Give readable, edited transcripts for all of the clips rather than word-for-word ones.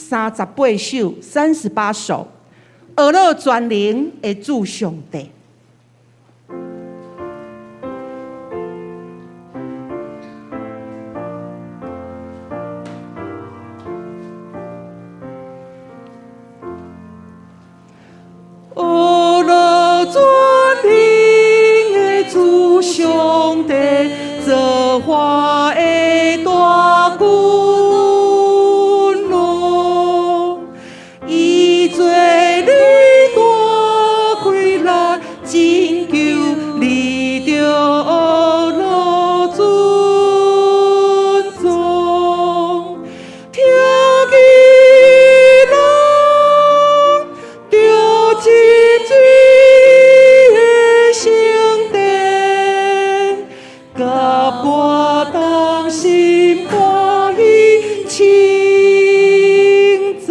38首，38首，呵咾全能的主上帝。呵咾全能的主上帝，造化的大君王，伊做你大气力，拯救你著呵咾尊崇，听见人著浸水的圣殿，佮我同心欢喜称赞。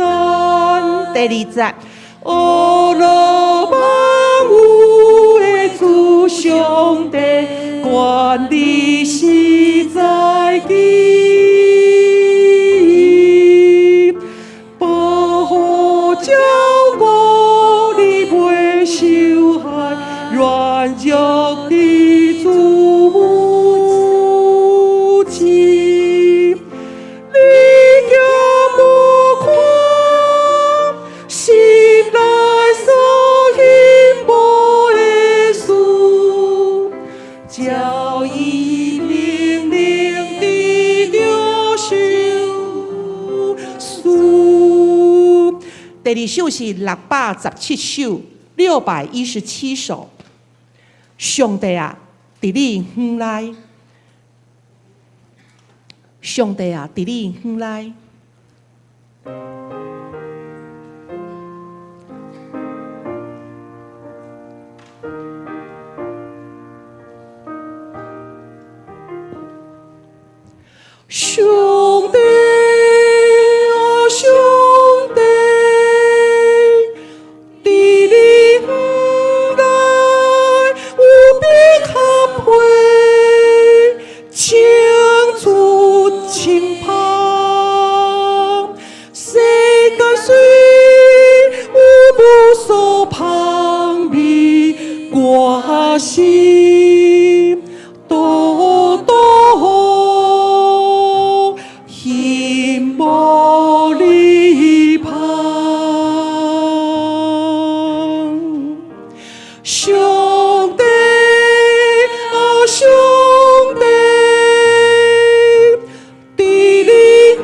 第二节，呵咾万有的主上帝，权力实在奇，保护照顾你袂受害，软弱的主持。你行无看，心内所希望的事，照伊命令得著賞賜。第二首是617首，617首。上帝啊，佇你園內，上帝啊，佇你園內。上帝啊，上帝，佇你園內有百合花，青出清芳，世間雖有無數芳味，我心獨獨欣慕你芳。上帝啊，上帝，佇你園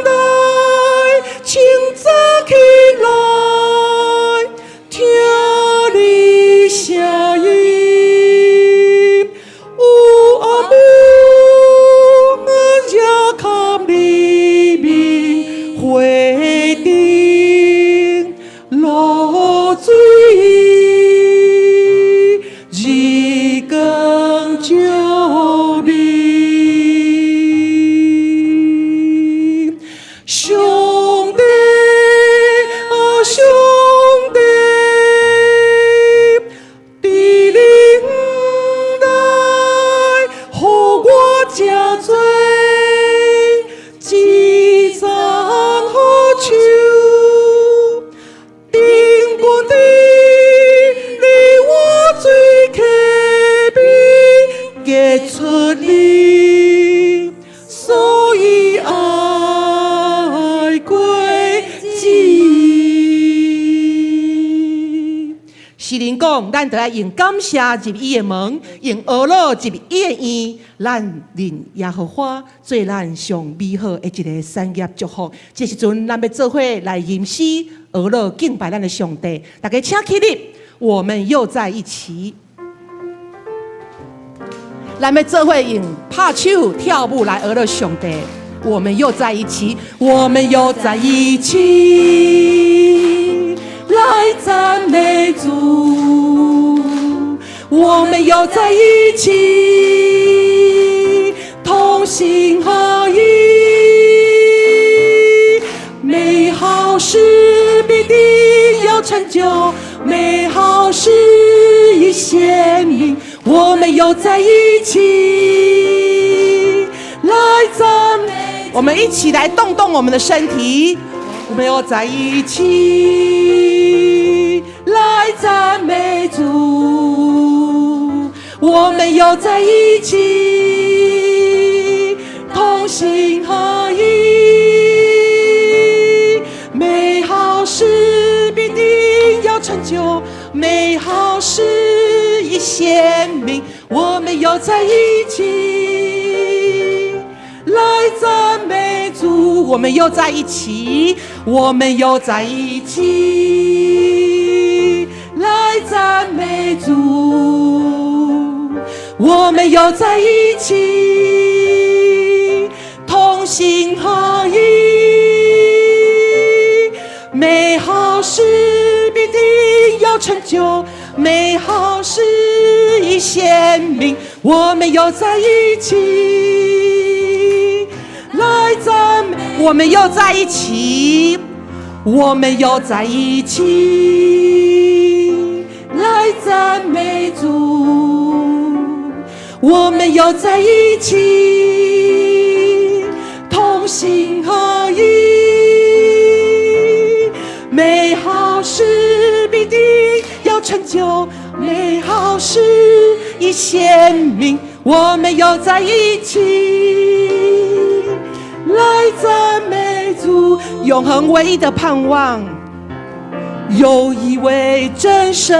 內清早起來，聽你聲音，有阿母也看你面，花頂露水，日光照明。上帝啊，上帝，佇你園內予我誠濟一叢好樹，頂懸佇你活水溪邊結出你，所以愛果子。詩人講，咱著愛用感謝入伊的門，用呵咾入伊的院，咱認耶和華做咱上美好的一个產業祝福。這時陣，咱欲做伙來吟詩，呵咾敬拜咱的上帝。大家請起立，我們又在一起。咱欲做伙用拍手跳舞來呵咾上帝。我們又在一起，我們又在一起，來讚美主。我們又在一起，同心合意，美好事必定要成就，美好事已顯明。我們又在一起，來讚美。我們一起來動動我們的身體。我們又在一起來讚美主，我們又在一起同心合意，美好事必定要成就，美好事已顯明，我們又在一起來讚美主，我們又在一起，我們又在一起來讚美主，我們又在一起同心合意，美好事必定要成就，美好事已顯明，我們又在一起來讚美，我們又在一起，我們又在一起來讚美主，我們又在一起同心合意，美好事必定要成就，美好事已顯明，我們又在一起來讚美主，永恆唯一的盼望。有一位真神，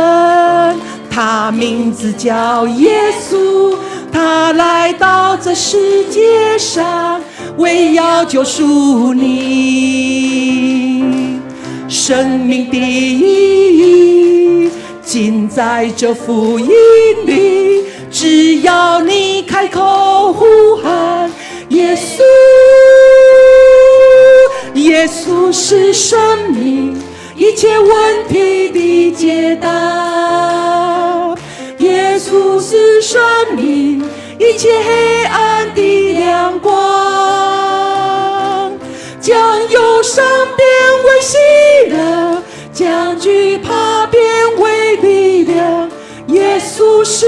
他名字叫耶穌，他來到這世界上，為要救贖你。生命的意義盡在這福音裡，只要你開口呼喊耶穌，耶穌是生命一切問題的解答，耶穌是生命一切黑暗的亮光，將憂傷變為喜樂，將懼怕變為力量。耶穌是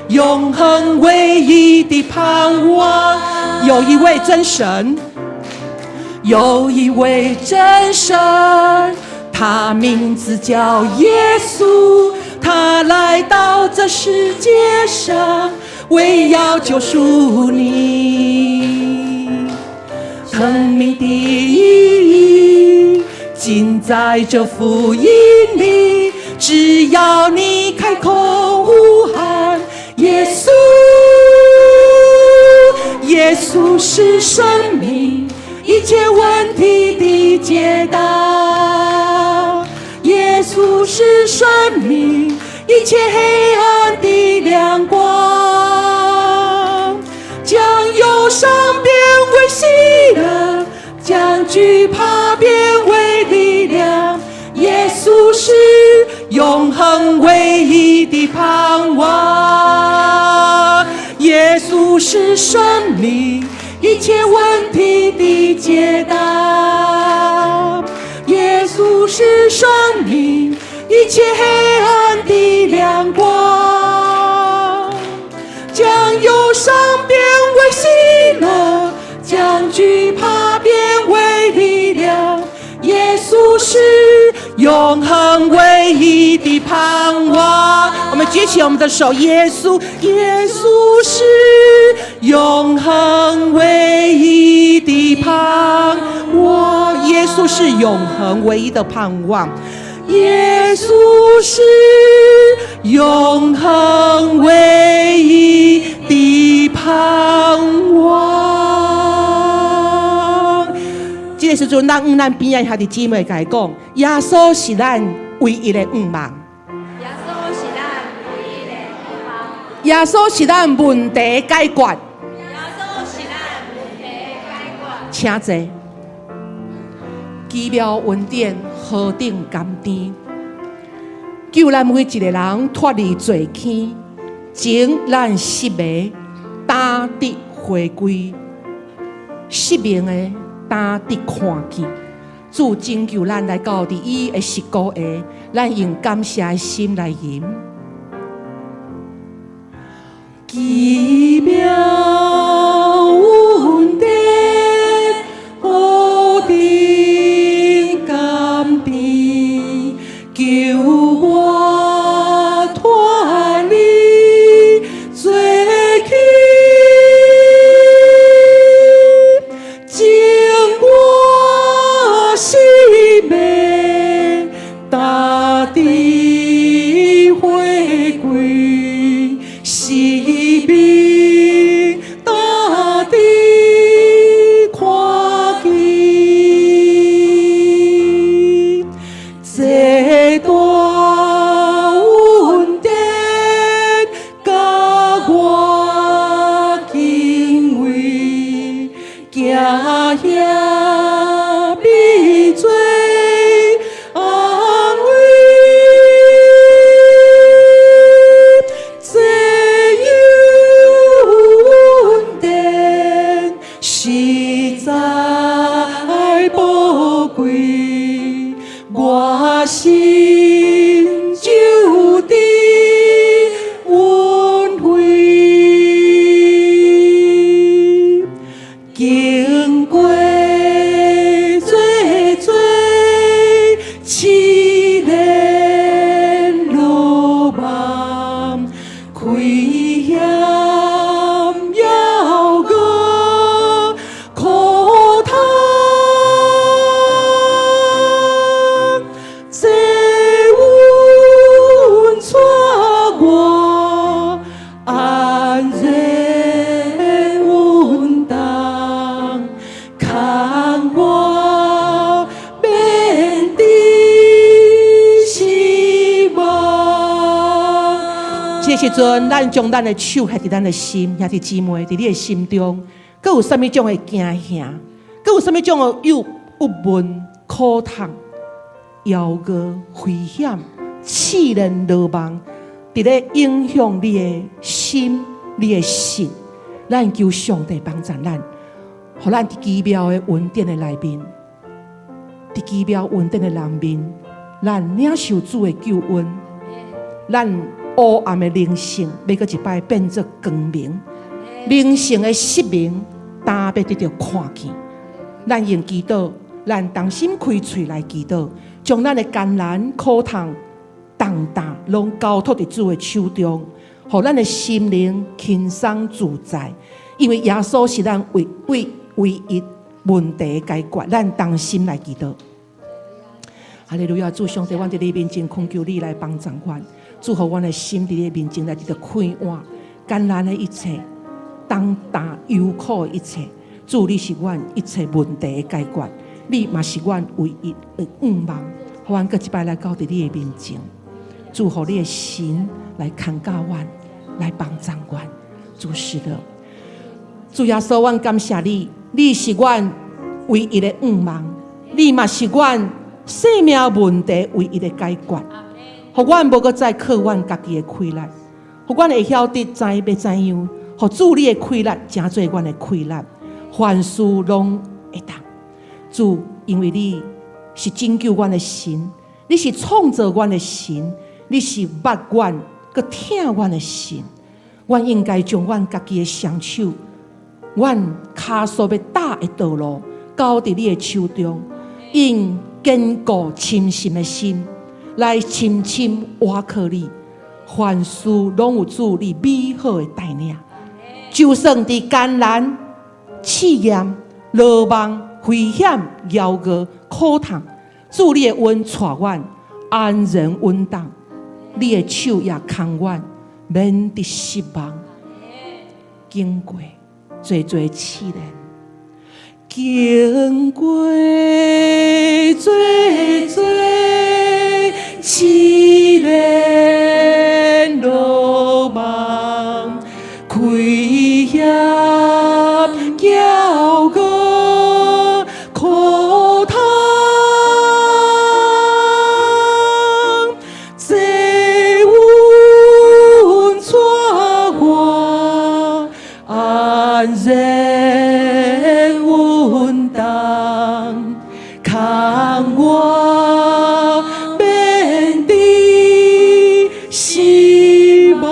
永恆唯一的盼望。有一位真神，有一位真神，他名字叫耶穌，他來到這世界上，為要救贖你。生命的意義盡在這福音裡，只要你開口呼喊耶穌，耶穌是生命一切問題的解答，耶穌是生命一切黑暗的亮光，將憂傷變為喜樂，將懼怕變為力量。耶穌是永恆唯一的盼望，耶穌是生命一切問題的解答，耶穌是生命一切黑暗的亮光，將憂傷變為喜樂，將懼怕變為力量。耶穌是永恆唯一的盼望。我們舉起我們的手，耶穌，耶穌是永恆唯一的盼望。耶穌是永恆唯一的盼望。耶穌是永恆唯一的盼望。這個時陣，咱向咱邊仔兄弟姊妹共伊講，耶穌是咱唯一的向望。耶穌是咱唯一的向望。耶穌是咱問題解決。耶穌是咱問題解決。請坐。奇妙恩典何等甘甜，救咱每一個人脫離罪坑，前咱失迷，今得回歸，失明的今得看見。主拯救咱來到佇伊的十架下，咱用感謝的心來吟。奇妙恩典，何等時陣，咱將咱的手爕佇咱的心，兄弟姊妹，佇你的心中，閣有啥物種的驚嚇？閣有啥物種的憂鬱悶、苦痛、枵餓、危險、試煉、羅網，佇咧影響你的心、你的神。咱求上帝幫助咱，予咱佇奇妙的恩典的內面，佇奇妙恩典的內面，咱領受主的救恩，咱黑暗的靈性欲閣一擺變做光明，靈性的失明，焦欲得著看見。咱用祈禱，咱同心開喙來祈禱，將咱的艱難苦痛、重擔，攏交託佇主的手中，予咱的心靈輕鬆自在。因為耶穌是咱唯唯唯一問題的解決，咱同心來祈禱。哈利路亞！主上帝，阮佇你面前懇求你來幫助阮，主予阮的心佇你面前來得著快活，艱難的一切，重擔憂苦的一切，主你是阮一切問題的解決，你嘛是阮唯一的向望。予阮閣一擺來到佇你的面前，主予你的神來看教阮，來幫助阮。主是的，主耶穌，阮感謝你，你是阮唯一的向望，你嘛是阮生命問題唯一的解決。予阮無閣再靠阮家己的氣力，予阮會曉得知欲怎樣，予主你的氣力成做阮的氣力，凡事攏會當。主，因為你是拯救阮的神，你是創造阮的神，你是捌阮、閣疼阮的神。阮應該將阮家己的雙手，阮跤數欲踏的道路，交佇你的手中，用堅固深信的心來深深倚靠你，凡事攏有主你美好的帶領。就算佇艱難、試驗、羅網、危險、枵餓、苦痛，主你的恩帶阮安然穩當，你的手也牽阮，免得失望。經過濟濟試煉，經過濟濟試煉羅網，危險驕傲苦痛，這恩帶我安然穩當，牽我免得失望。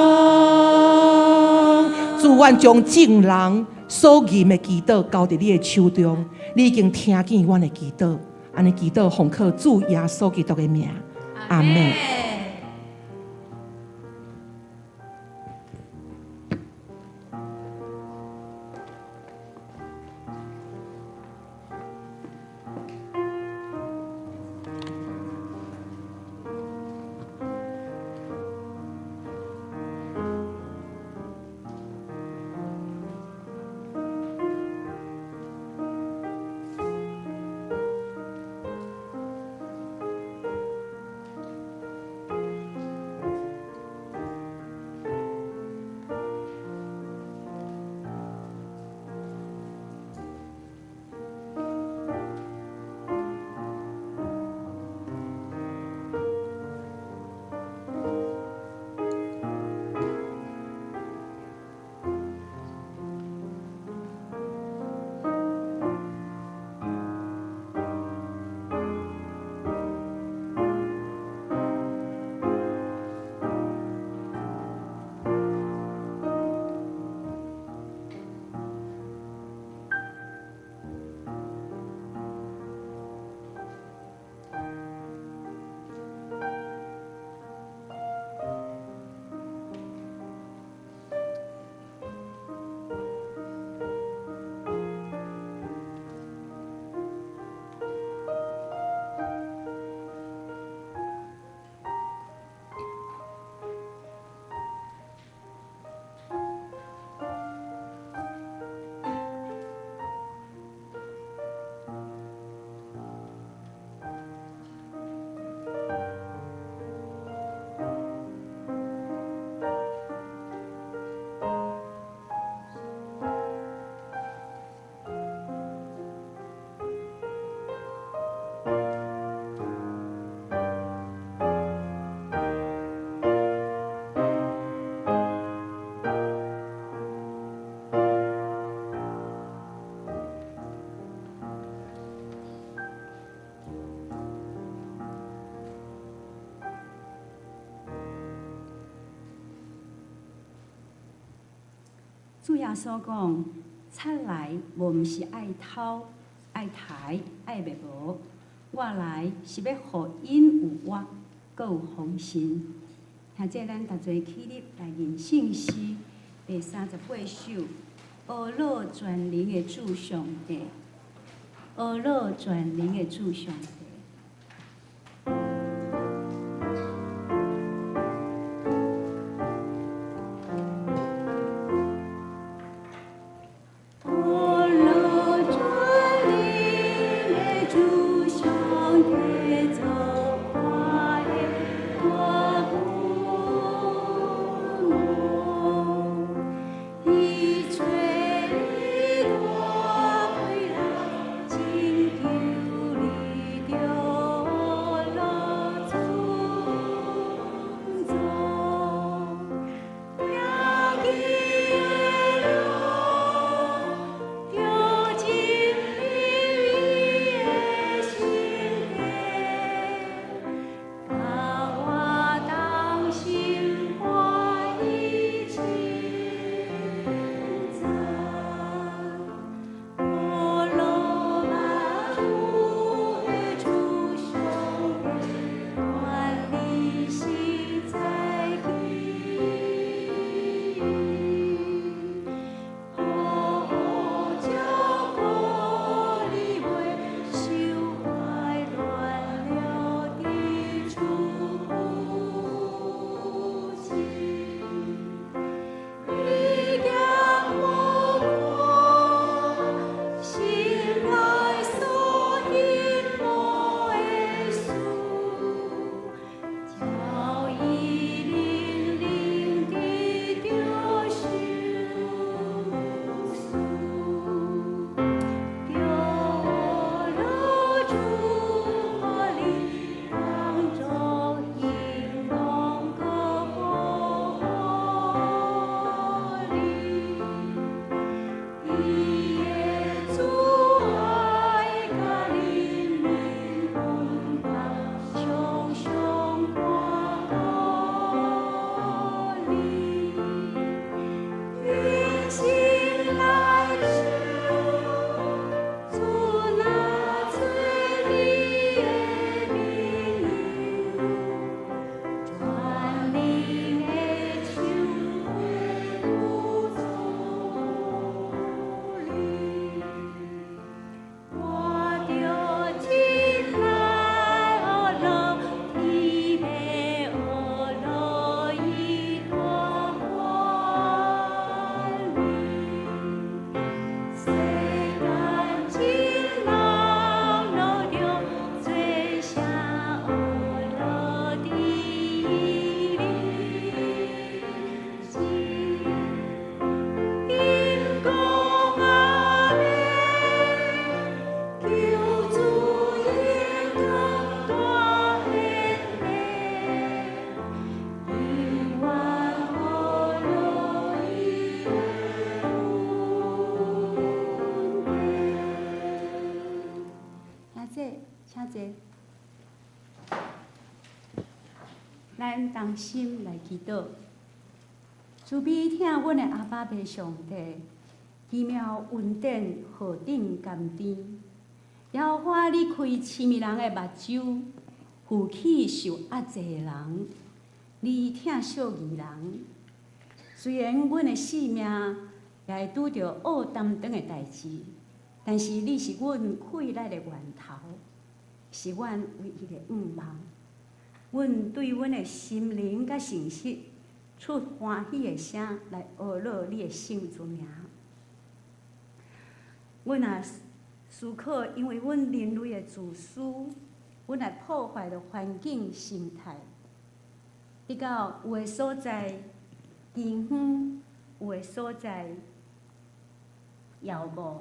主，阮將眾人所吟的祈禱交佇你的手中，你已經聽見阮的祈禱，按呢祈禱奉靠主耶穌基督的名，阿們。主耶穌講：賊來無毋是愛偷、愛刣、愛滅無，我來是欲予𪜶有活，閣有豐盛。現在咱逐齊起立來吟聖詩第38首，阿樂全能的主上帝，阿樂全能的主上帝。阿樂全能的主上帝，造化的大君王，伊揣你大氣力，拯救你著落處葬。行基的路，著進入伊的聖殿，佮我同心歡喜稱讚。阿樂萬有的主上帝，願你實在基，好好照顧你袂受壞亂了的處境。伊行無我心內所欣慕的事，叫伊靈靈得著賞賜。著阿樂主予你當作興旺閣保護你，伊的慈愛佮憐憫恩膏常常看顧你。恁心內想，主若做你的朋友，全能的手會扶助你。我著進來阿樂，天父阿樂伊大權柄。世間真人攏著做聲阿樂佇伊面前。𪜶講阿們，求主榮光大顯明，永遠阿樂伊的恩典。請坐，請坐。咱同心來祈禱，慈悲疼阮的阿爸父上帝，奇妙恩典何等甘甜。耶和華，你開痴迷人的目睭，扶起受壓制的人，你疼惜義人。雖然阮的性命也會拄著惡擔當的代誌，但是你是阮氣力的源頭，是阮唯一的向望。阮對阮的心靈佮誠實，出歡喜的聲來阿樂你的聖尊名。阮若思考，因為阮人類的自私，阮來破壞著環境生態，直到有的所在饑荒，有的所在枵餓。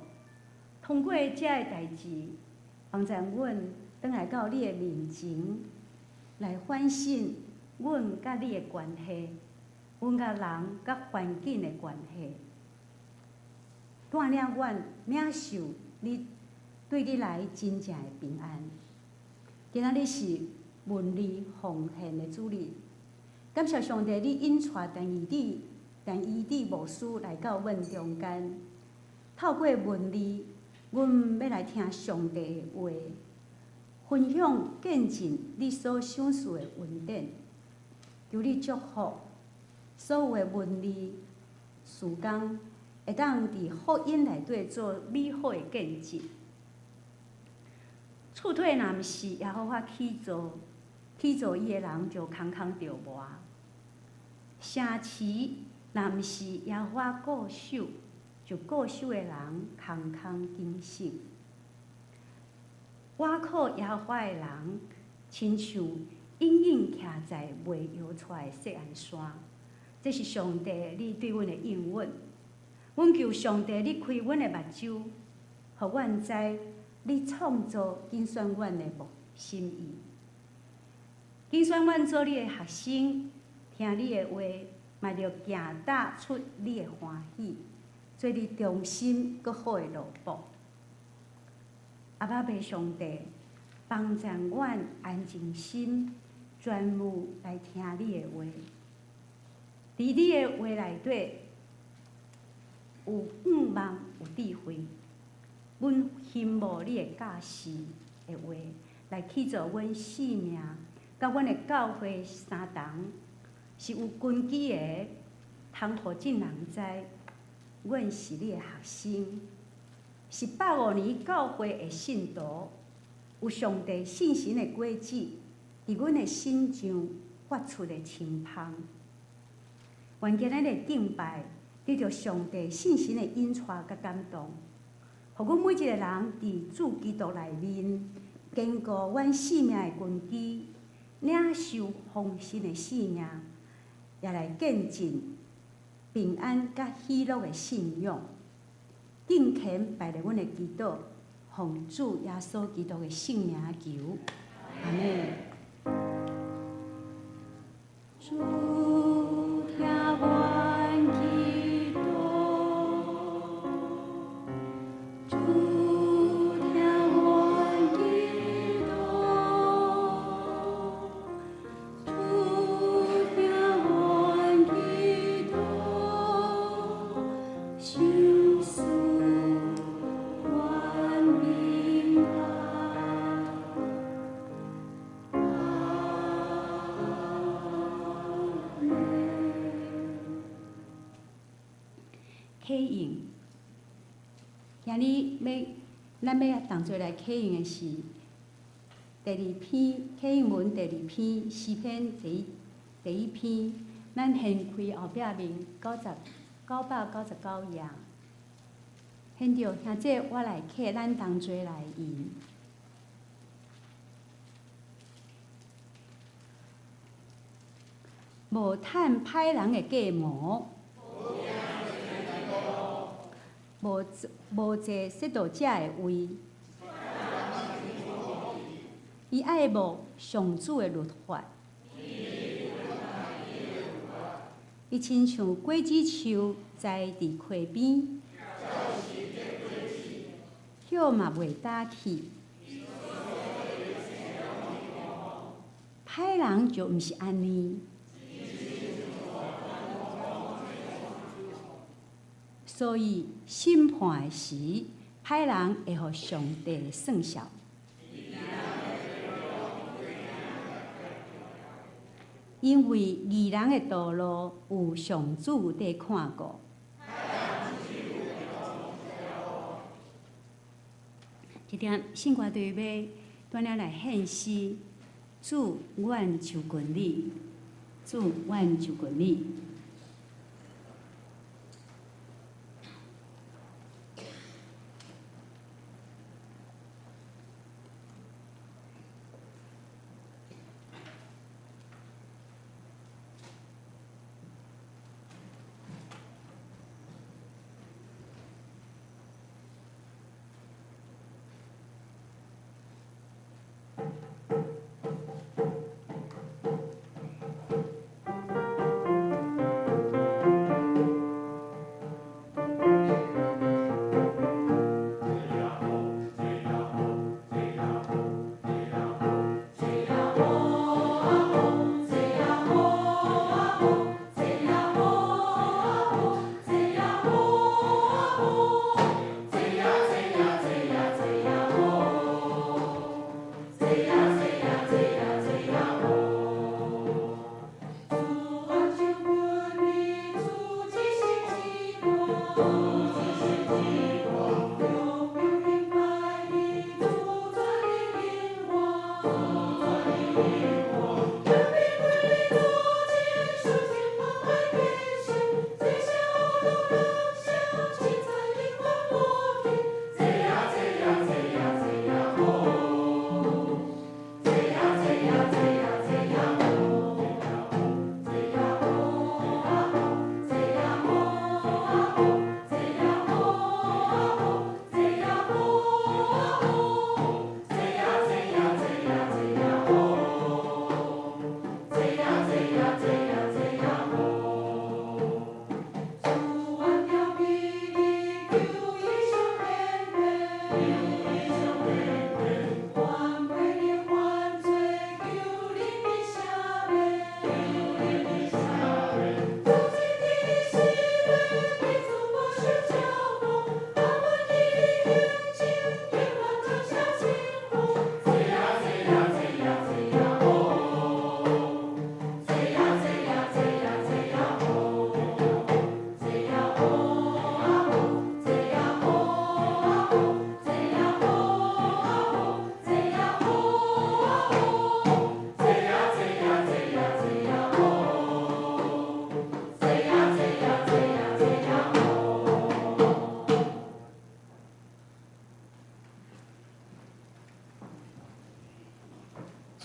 通過這个代誌，幫助阮轉來到你的面前，來反省阮佮你的關係，阮佮人佮環境的關係，帶領阮領受你對你來真正的平安。今仔日是文理奉獻的主日，感謝上帝，你引帶但以理但醫治牧師來到阮中間，透過文字，阮欲來聽上帝的話，分享見證你所賞賜的恩典，求你祝福所有的文字事工，會當佇福音內底做美好的見證。厝體若毋是耶和華起造，起造伊的人就空空著磨。城池若毋是耶和華固守，就固守的人空空警醒。倚靠耶和華的人，親像隱隱徛在袂搖掣的錫安山。這是上帝你對阮的應允。阮求上帝你開阮的目睭，予阮知你創造揀選阮的目心意。揀選阮做你的學生，聽你的話，嘛著行踏出你的歡喜，做你忠心閣好的奴僕。阿爸父上帝，幫助阮安靜心，專目來聽你的話。佇你的話內底有向望，有智慧。阮欣慕你的教示的話，來去做阮生命，佮阮的教會相同，是有根基的，通予眾人知，阮是你的學生，是150年教會的信徒，有上帝聖神的果子，佇阮的身上發出的清芳。願今日的敬拜得著上帝聖神的引帶佮感動，予阮每一个人佇主基督內面堅固阮生命的根基，領受豐盛的生命，也來見證平安佮喜樂的信仰。敬虔拜咧阮的祈禱，奉主耶穌基督的聖名求，阿們。主聽阮祈禱，主聽阮祈禱，主聽阮祈禱，賞賜阮平安。阿們。啟用，今日欲咱欲同齊來啟用的是第二篇啟用文第二篇詩篇第一篇，咱掀開後壁面999頁。現著兄姐，我來啟，咱同齊來吟。無趁歹人的計謀，無坐褻瀆者的位，伊愛慕上主的律法，伊親像果子樹栽佇溪邊，葉嘛袂焦去。歹人就毋是按呢，所以審判的時，歹人會予上帝算數。因為義人的道路有上主佇看顧。這點聖歌隊欲拄仔來獻詩，主，阮就近你，主，阮就近你。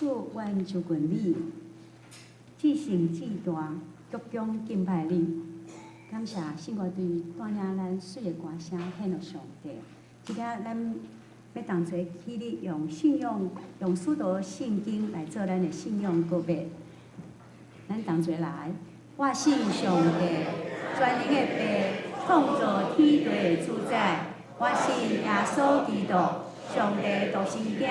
主，阮就近你，至聖至大，鞠躬敬拜你。感謝聖歌隊帶領咱媠的歌聲獻予上帝。這個咱欲同齊起立，用信仰，用使徒信經來做咱的信仰告白。咱同齊來，我信上帝，全能的父，創造天地的主宰。我信耶穌基督，上帝獨生囝，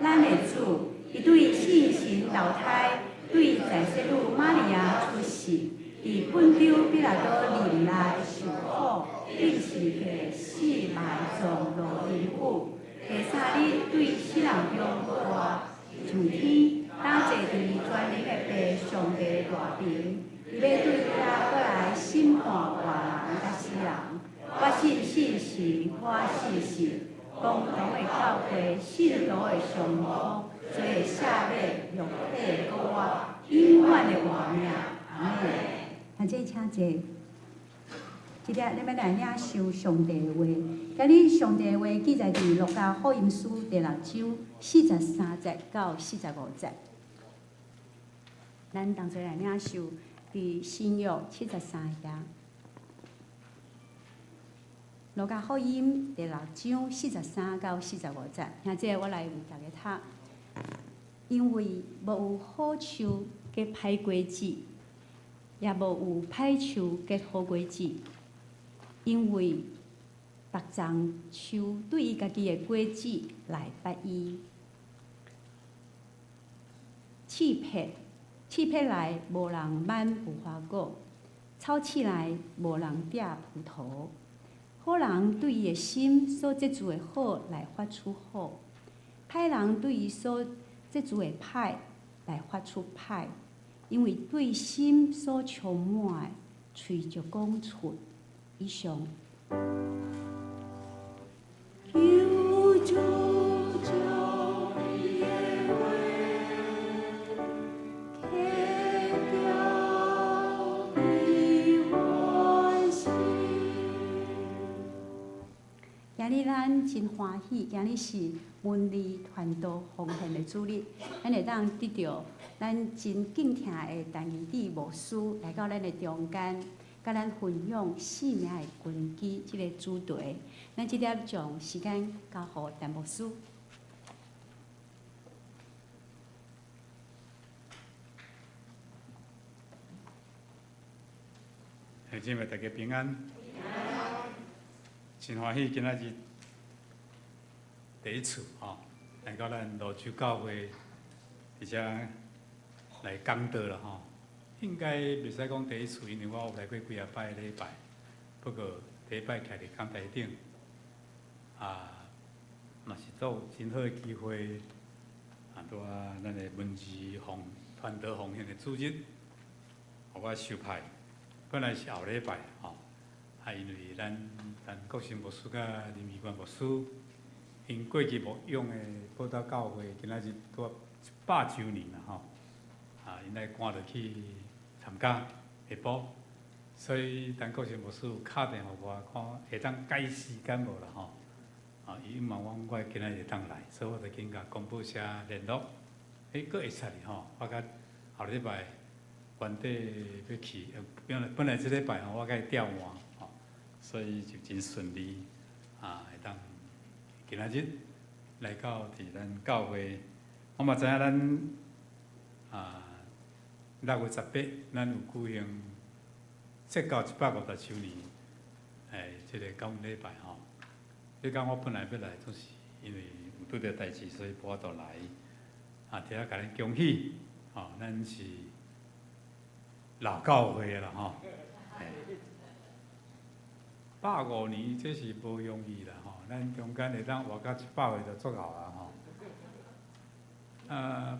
咱的主。伊對聖神投胎，對在洗女瑪利亞出世，佇本丟彼拉多忍耐受苦，釘十字架死埋葬落陰府。第三日對死人中復活，上天，擔坐佇全能的父上帝大爿，伊欲對遐閣來審判活人佮死人。我信聖神，我信聖共同的教會，聖徒的相通，罪的赦免，肉體的復活，永遠的活命。阿們。兄弟請坐。這粒咱欲來領受上帝的話。今日上帝的話記載佇路加福音書第六章四十三節到四十五節。咱同齊來領受佇新約七十三頁。路加福音第六章四十三到四十五節，兄弟，我來為大家讀。因為無有好樹結歹果子，也無有歹樹結好果子。因為逐叢樹對伊家己的果子來捌伊。刺撇，刺撇內無人挽無花果，草刺內無人摘葡萄。好人對伊的心所積聚的好來發出好，歹人對伊所積聚的歹來發出歹，因為對心所充滿的，喙就講出。以上。求主將伊的話，刻雕佇阮心。今日咱真歡喜，今日是文字傳道奉獻的主日，咱會當得著咱真敬疼的陳義智牧師來到咱的中間，佮咱分享生命的根基這个主題。咱這粒將時間交予陳牧師。兄姊妹大家平安，真歡喜今仔日第一次吼來到咱蘆洲教會，佇遮來講道啦吼。應該袂使講第一次，因為我有來過幾仔擺禮拜，不過第一擺徛佇講台頂，啊，嘛是做真好的機會，啊，拄仔咱的文字奉傳道奉獻的主日，予我相派。本來是後禮拜吼，啊，因為咱陳國生牧師佮林美冠牧師，𪜶過去牧養的報道教會，今仔日拄仔一百週年啦吼，啊，𪜶愛趕著去參加下晡，所以陳國生牧師有敲電話予我，看會當改時間無啦吼，啊，伊問我我今仔日會當來，所以我就緊共廣播社聯絡，欸，閣會使吼，我佮後禮拜原底欲去，本來這禮拜吼我共伊調換吼，所以就真順利啊，會當今仔日來到佇咱教會，我嘛知影咱啊6月18，咱有舉行建教150週年，欸，這个感恩禮拜吼。彼工我本來欲來，總是因為有拄著代誌，所以無法度來。啊，佇遐共恁恭喜，吼，咱是老教會的啦吼。150年這是無容易啦吼，咱中間會當活到100歲就足夠啊吼。啊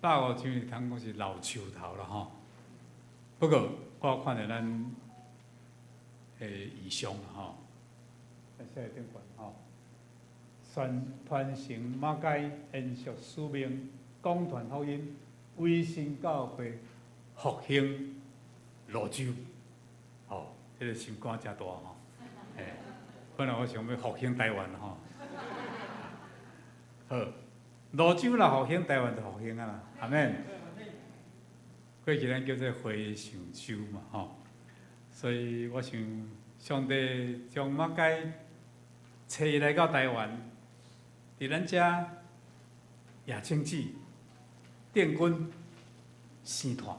，150週年通講是老樹頭啦吼。不過我看著咱的異象吼，寫佇頂懸吼，宣傳承馬偕延續使命，廣傳福音，維新教會復興蘆洲，吼，這个心肝誠大吼。欸，本來我想欲復興台灣吼。好，蘆洲若復興，台灣就復興啊啦，阿們。過去咱叫做和尚洲嘛，吼。所以我想，上帝將馬偕揣伊來到台灣，佇咱遮野清子、定軍、生團，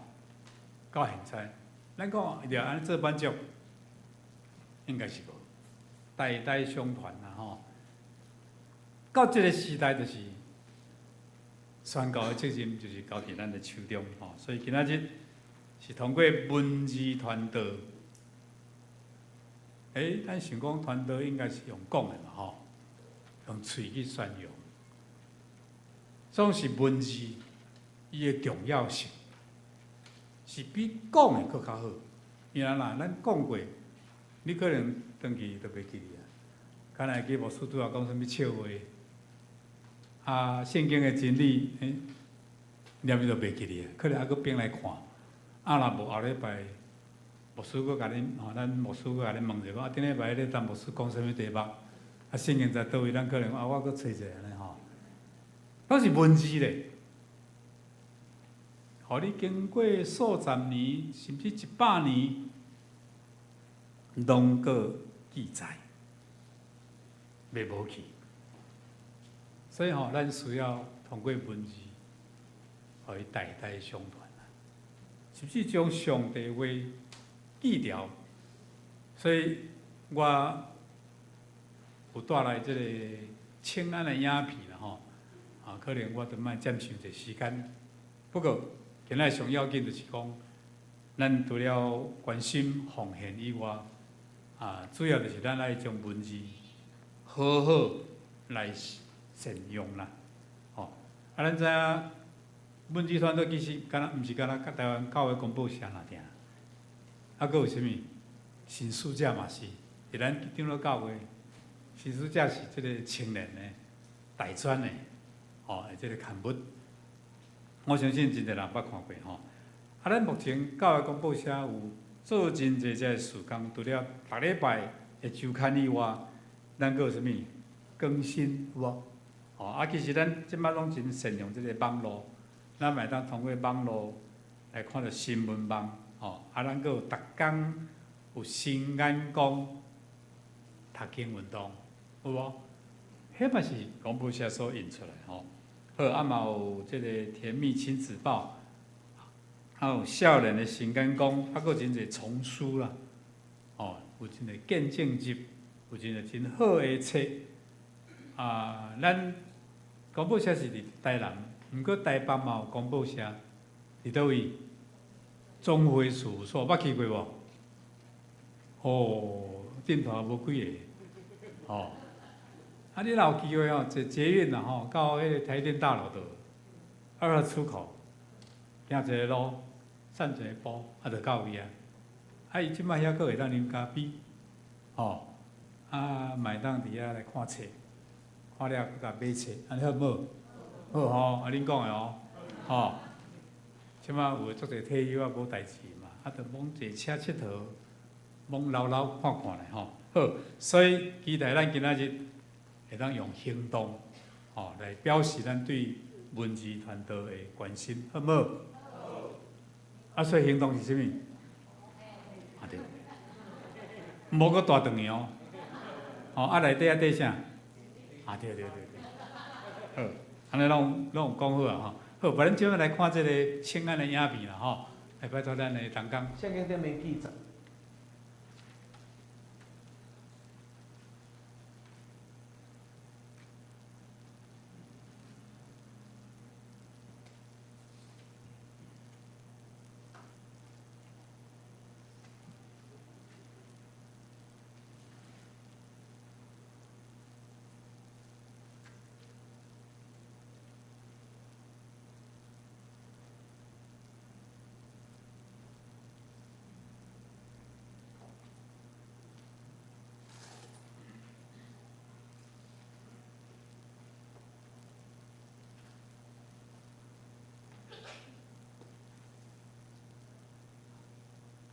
到現在，咱講伊著按呢做滿足，應該是無，代代相傳啦，吼。到這个時代，就是宣教的責任，就是交佇咱的手中，吼。所以今仔日是通過文字傳道。欸，咱想講傳道應該是用講的嘛，吼，用喙去宣揚，總是文字伊的重要性是比講的閣較好。因為若咱講過，你可能轉去就袂記得啊。敢會記牧師拄仔講啥物笑話？啊，聖經的真理，欸，念伊就袂記得啊，可能猶閣反來看。啊，若無後禮拜，牧師閣共恁吼，咱牧師閣共恁問者講，啊，頂禮拜彼個陳牧師講啥物題目？啊，聖經在佗位，咱可能啊，我閣揣者按呢吼。攏是文字咧，予你經過數十年，甚至100年，攏閣記載，袂無去。所以吼，咱需要通過文字，予伊代代相傳啊，甚至將上帝話記牢。所以我有帶來這個請安的影片啦吼，啊，可能我著莫佔傷濟時間。不過，今仔上要緊就是講，咱除了關心奉獻以外，啊，主要就是咱愛將文字好好來善用啦，吼。啊，咱知影文字傳道其實敢若毋是敢若台灣教會公報社爾爾，啊，閣有啥物？新使者嘛是，佇咱長老教會，新使者是這个青年的大專的，吼，這个刊物，我相信真濟人捌看過吼。啊，咱目前教會公報社有做真濟這个事工，除了逐禮拜的週刊以外，咱閣有啥物更新有無？吼，啊，其實咱這擺攏真善用這个網路，咱嘛會當通過網路來看著新聞網，吼，啊，咱閣有逐工有新眼光讀經運動，有無？彼嘛是廣播社所印出來吼。好，啊嘛有這个甜蜜親子報，還有少年的新眼光，啊，閣有真濟叢書啦，吼，有真濟見證集，有真濟真好的冊。啊，咱公報社是佇台南，毋過台北嘛有公報社，佇佗位？總會事務所，捌去過無？哦，頂頭無幾个，吼。啊，你若有機會吼，坐捷運啦吼，到彼個台電大樓度，2號出口，行一个路，散一个步，啊，就到位啊。啊，伊這擺遐閣會當啉咖啡，吼，啊，嘛會當佇遐來看冊，看了閣共買冊，按呢好無？好吼，啊，恁講的哦，吼。這擺有足濟退休啊，無代誌嘛，啊，就罔坐車𨑨迌，罔摎摎看看咧吼。好，所以期待咱今仔日會當用行動，吼，來表示咱對文字傳道的關心，好無？好。啊，所以行動是啥物？啊對，毋好閣蹛轉去哦。吼，啊內底啊綴啥？啊對對對對。好，按呢攏有講好啊吼。好，咱這擺來看這个請安的影片啦吼，來拜託咱的同工。聖經頂面記載。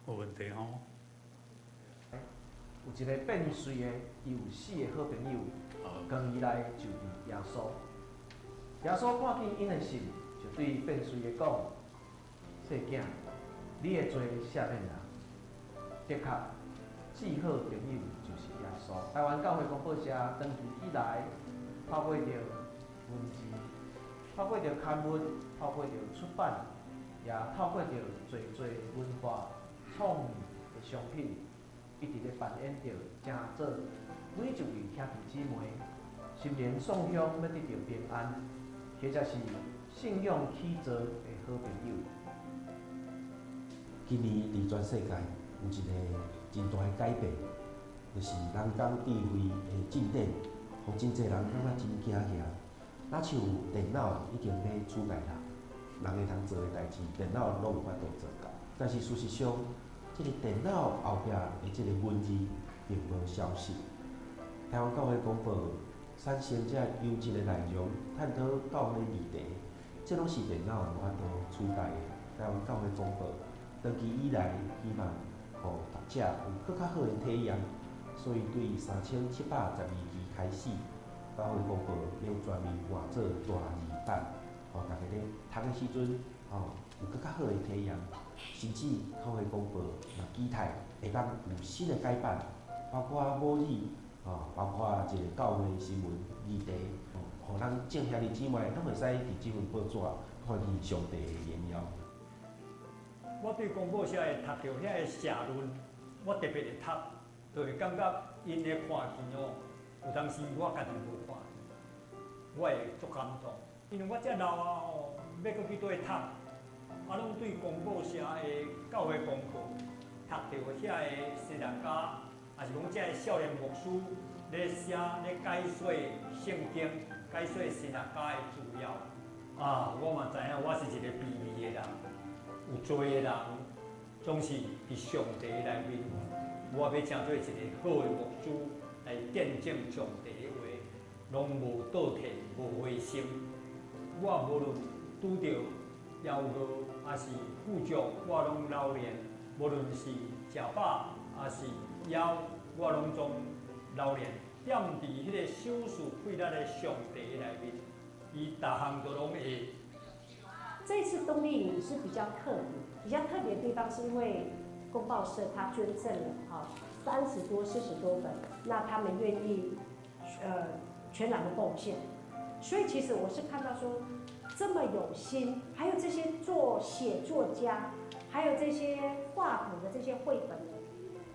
無問題吼。有一个變媠的，伊有四个好朋友，剛伊來就佇耶穌。耶穌看見𪜶的信，就對變隨的講：細囝，你的罪赦免啦。的確，至好朋友就是耶穌。台灣教會公報社長期以來，透過著文字，透過著刊物，透過著出版，也透過著濟濟文化創意的商品，一直咧扮演著成做每一位兄弟姊妹心靈送向欲得著平安，或者是信仰起座的好朋友。今年佇全世界有一个真大的改變，就是人工智慧的進展，予真濟人感覺真驚訝。若像電腦已經欲取代人，人會通做的代誌，電腦攏有法度做到。但是事實上，這个電腦後壁的這个文字並無消失。台灣教會公報產生這優質的內容，探討教會議題，這攏是電腦無法度取代的。台灣教會公報長期以來希望予讀者有閣較好的體驗，所以對3712期開始，教會公報欲全面換做大字版，予大家咧讀的時陣，吼有閣較好的體驗。甚至教會公報嘛期待會當有新的改版，包括母語，吼，包括一個教會新聞議題，予咱眾兄弟姊妹攏會使佇這份報紙看見上帝的榮耀。我對公報社會讀著遐个社論，我特別會讀，就會感覺𪜶的看見哦，有當時我家己無看見，我會足感動，因為我遮老啊吼，欲閣去佗讀，啊，攏對公報社的教會功課，讀著遐个神學家，抑是講遮个少年牧師咧寫咧解說聖經、解說神學家的資料，啊，我嘛知影我是一個卑微的人。有罪的人總是佇上帝內面，我欲成做一個好的牧師來見證上帝的話，攏無倒退、無灰心。我無論拄著枵餓，抑是富足，我攏老練；無論是食飽，抑是枵，我攏總老練。踮佇彼个賞賜氣力的上帝內面，伊逐項都攏會。這次冬令營是比較特別，比較特別的地方是因為公報社他捐贈了哈30多、40多本，那他們願意全然的貢獻，所以其實我是看到說這麼有心，還有這些做寫作家，還有這些畫圖的這些繪本，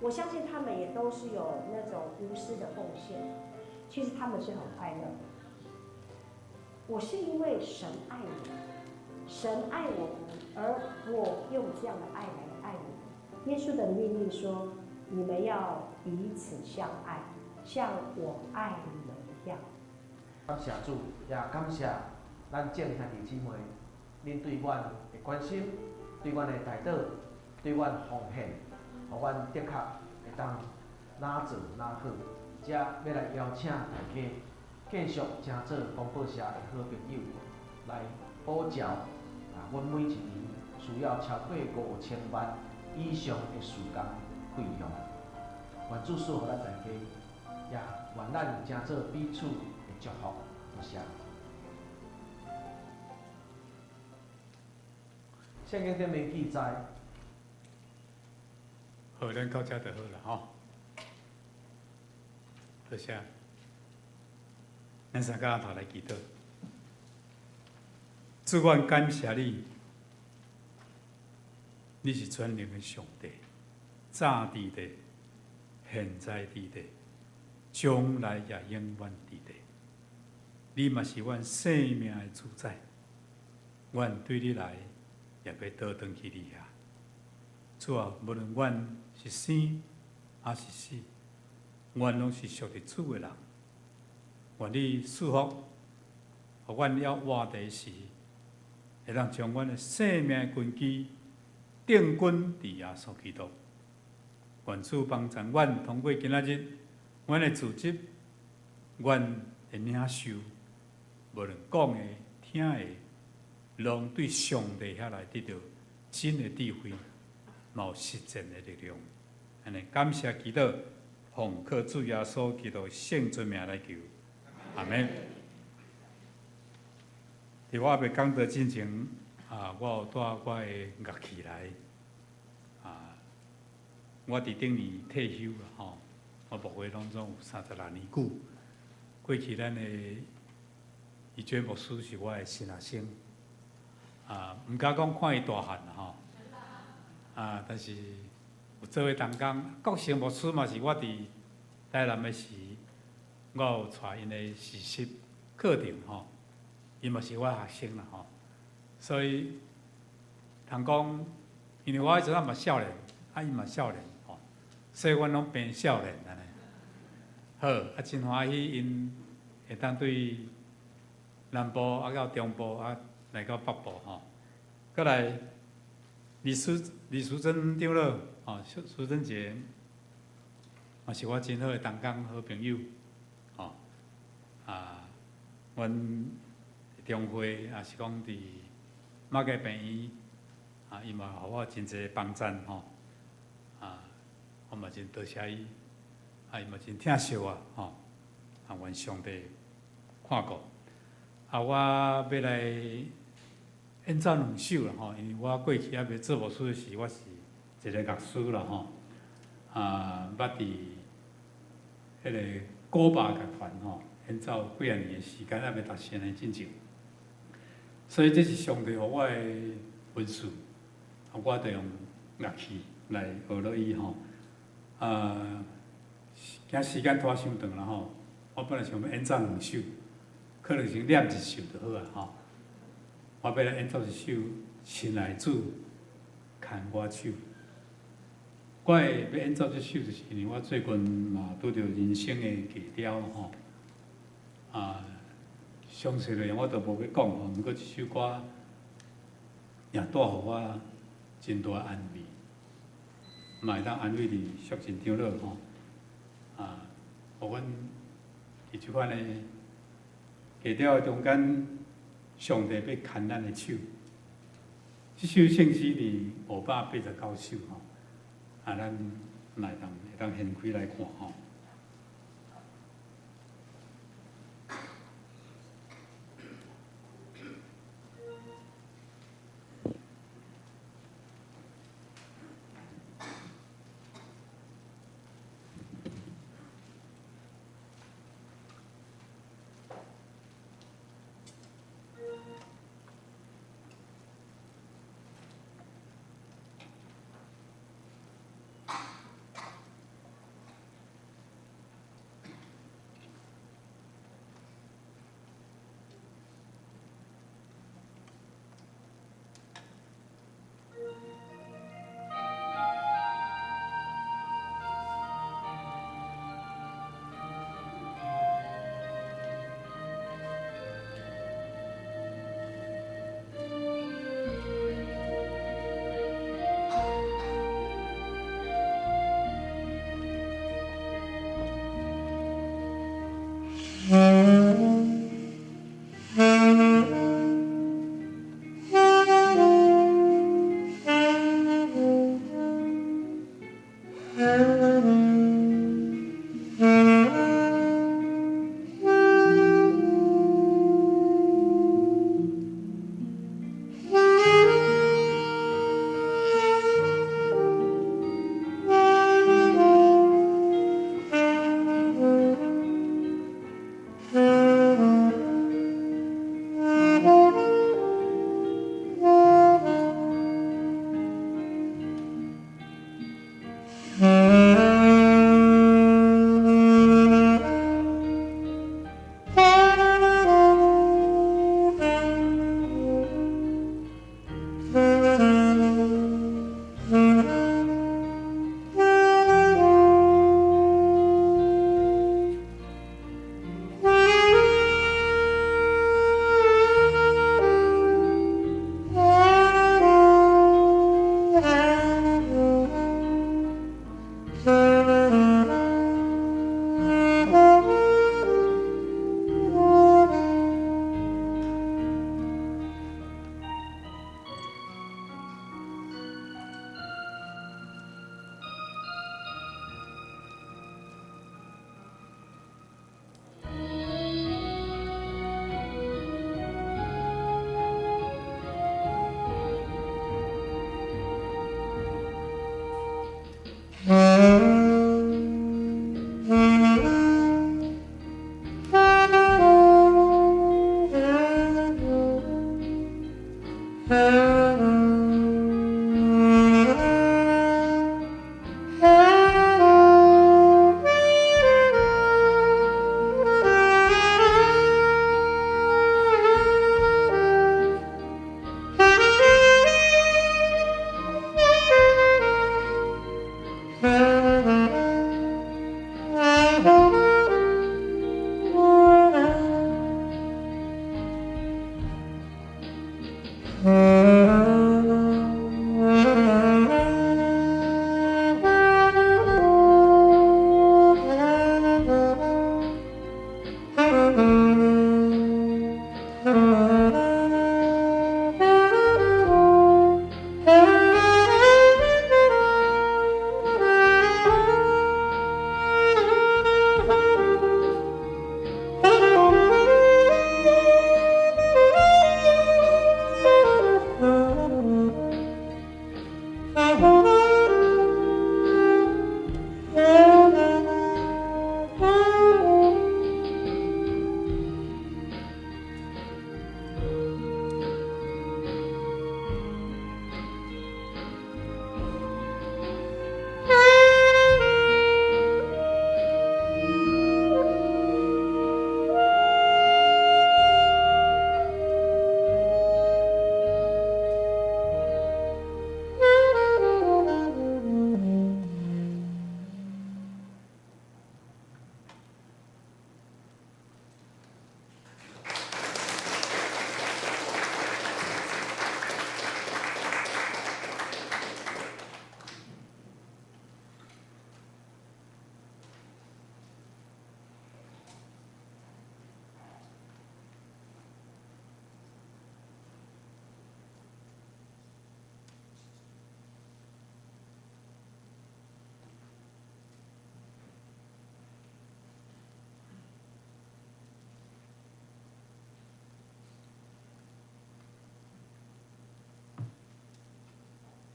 我相信他們也都是有那種無私的奉獻，其實他們是很快樂的。我是因為神愛我。神愛我們，而我用這樣的愛來愛你們。耶穌的命令說：“你們要彼此相愛，像我愛你們一樣。” 感謝主，也感謝咱眾兄弟姊妹，恁對阮的關心，對阮的代禱，對阮奉獻，予阮的確會當哪做哪好。遮欲來邀請大家繼續成做公報社的好朋友，來補繳啊，阮每一年需要超過5000萬以上的事工費用。願主賜予咱大家，也願咱成做彼此的祝福。多謝。聖經頂面記載。好，咱到遮就好啦，吼。多謝。咱三個頭來祈禱。主，阮感謝你，你是全能的上帝，早佇地，現在佇地，將來也永遠佇地。你嘛是阮生命的主宰，阮對你來，也欲倒轉去你遐。主啊，無論阮是生抑是死，阮攏是屬佇主的人。願你賜福，予阮猶活佇時，會當將阮的生命的根基定根佇耶穌基督。願主幫助阮通過今仔日，阮的組織，阮的領受，無論講的、聽的，攏對上帝遐來得著真的智慧，嘛有實踐的力量。按呢感謝祈禱，奉靠主耶穌基督聖尊名來求，阿門。佇我猶未講道進前，我有帶我的樂器來。我佇頂年退休啦吼，我牧會攏總有36年久。過去咱的怡娟牧師是我的新學生，毋敢講看伊大漢啦吼，但是有做伙同工。國成牧師嘛是我佇台南的時，我有帶𪜶的實習課程吼，伊嘛是我學生啦吼，所以通講，因為我彼陣仔嘛少年，伊嘛少年吼，所以阮攏變少年按呢。好，真歡喜𪜶會當對南部到中部來到北部吼。閣來李淑珍長老吼，淑珍姐嘛是我真好的同工好朋友，吼。阮中會也是講佇馬偕病院，伊嘛予我真濟幫贊吼。我嘛真多謝伊，伊嘛真疼惜我吼。願上帝看顧。我欲來演奏兩首啦吼，因為我過去猶未做牧師時，我是一個樂師啦吼。捌佇彼個古巴樂團吼演奏幾仔年的時間，猶未讀神學進前。所以這是上帝予我的恩賜，我就用樂器來學落伊吼。驚時間拖傷長啦吼，我本來想欲演奏兩首，可能先念一首就好啊吼。我欲來演奏一首《親愛主牽我手》。我會欲演奏這首，就是因為我最近嘛拄著人生的低潮吼。詳細內容我都無欲講吼，毋過這首歌也帶予我真大安慰，嘛會當安慰佇淑珍長老吼。予阮佇這款的低潮的中間，上帝欲牽咱的手。這首聖詩佇589首吼，咱來當會當掀開來看吼。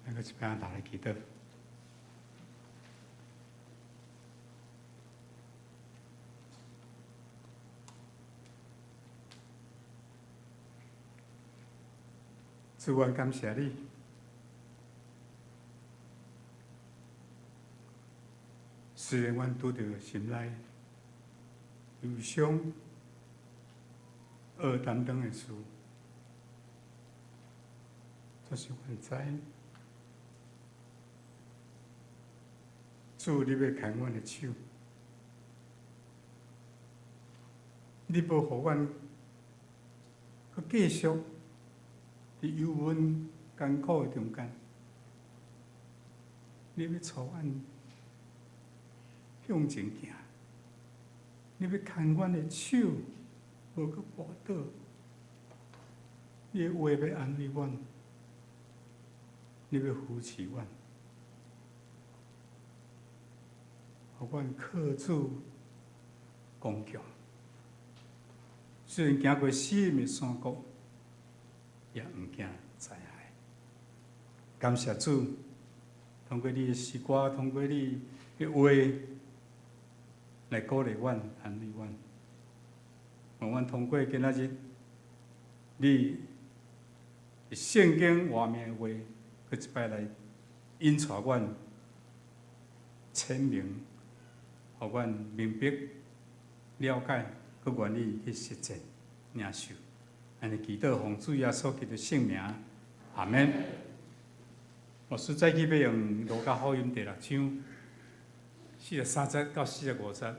咱閣一擺來祈禱。主，阮感謝你。雖然阮拄著心內憂傷、惡擔當的事，但是阮知，主，你欲牽阮的手，你無予阮閣繼續佇憂悶艱苦的中間，你欲帶阮向前行，你欲牽阮的手，無閣跋倒，你的話欲安慰阮，你欲扶持阮，予阮靠主剛強。雖然行過死蔭的山谷，也毋驚災害。感謝主，通過你的詩歌，通過你的話來鼓勵阮、安慰阮。願阮通過今仔日，你聖經活命的話，閣一擺來引帶阮、顯明，予阮明白、了解，閣願意去實踐、領受。按呢祈禱，奉主耶穌基督聖名，阿們。牧師早起欲用路加福音第六章43節到45節，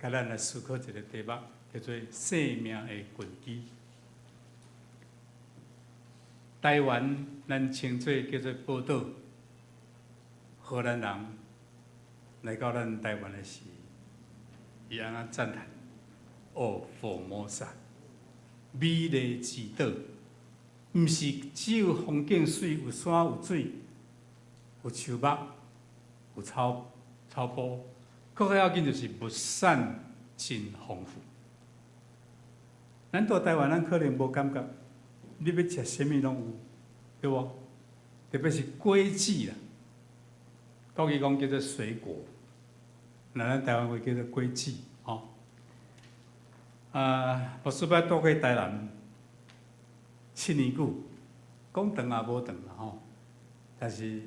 共咱來思考一个題目，叫做生命的根基。台灣咱稱做叫做寶島，荷蘭人來到咱台灣的時，伊按怎讚嘆？哦，福摩薩，美麗之島，毋是只有風景媠，有山有水，有樹木，有草草埔，閣較要緊就是物產真豐富。咱蹛台灣，咱可能無感覺，你欲食啥物攏有，對無？特別是果子啦，國語講叫做水果，那咱台灣話叫做果子，吼。啊，牧師捌住過台南7年久，講長也無長啦吼，但是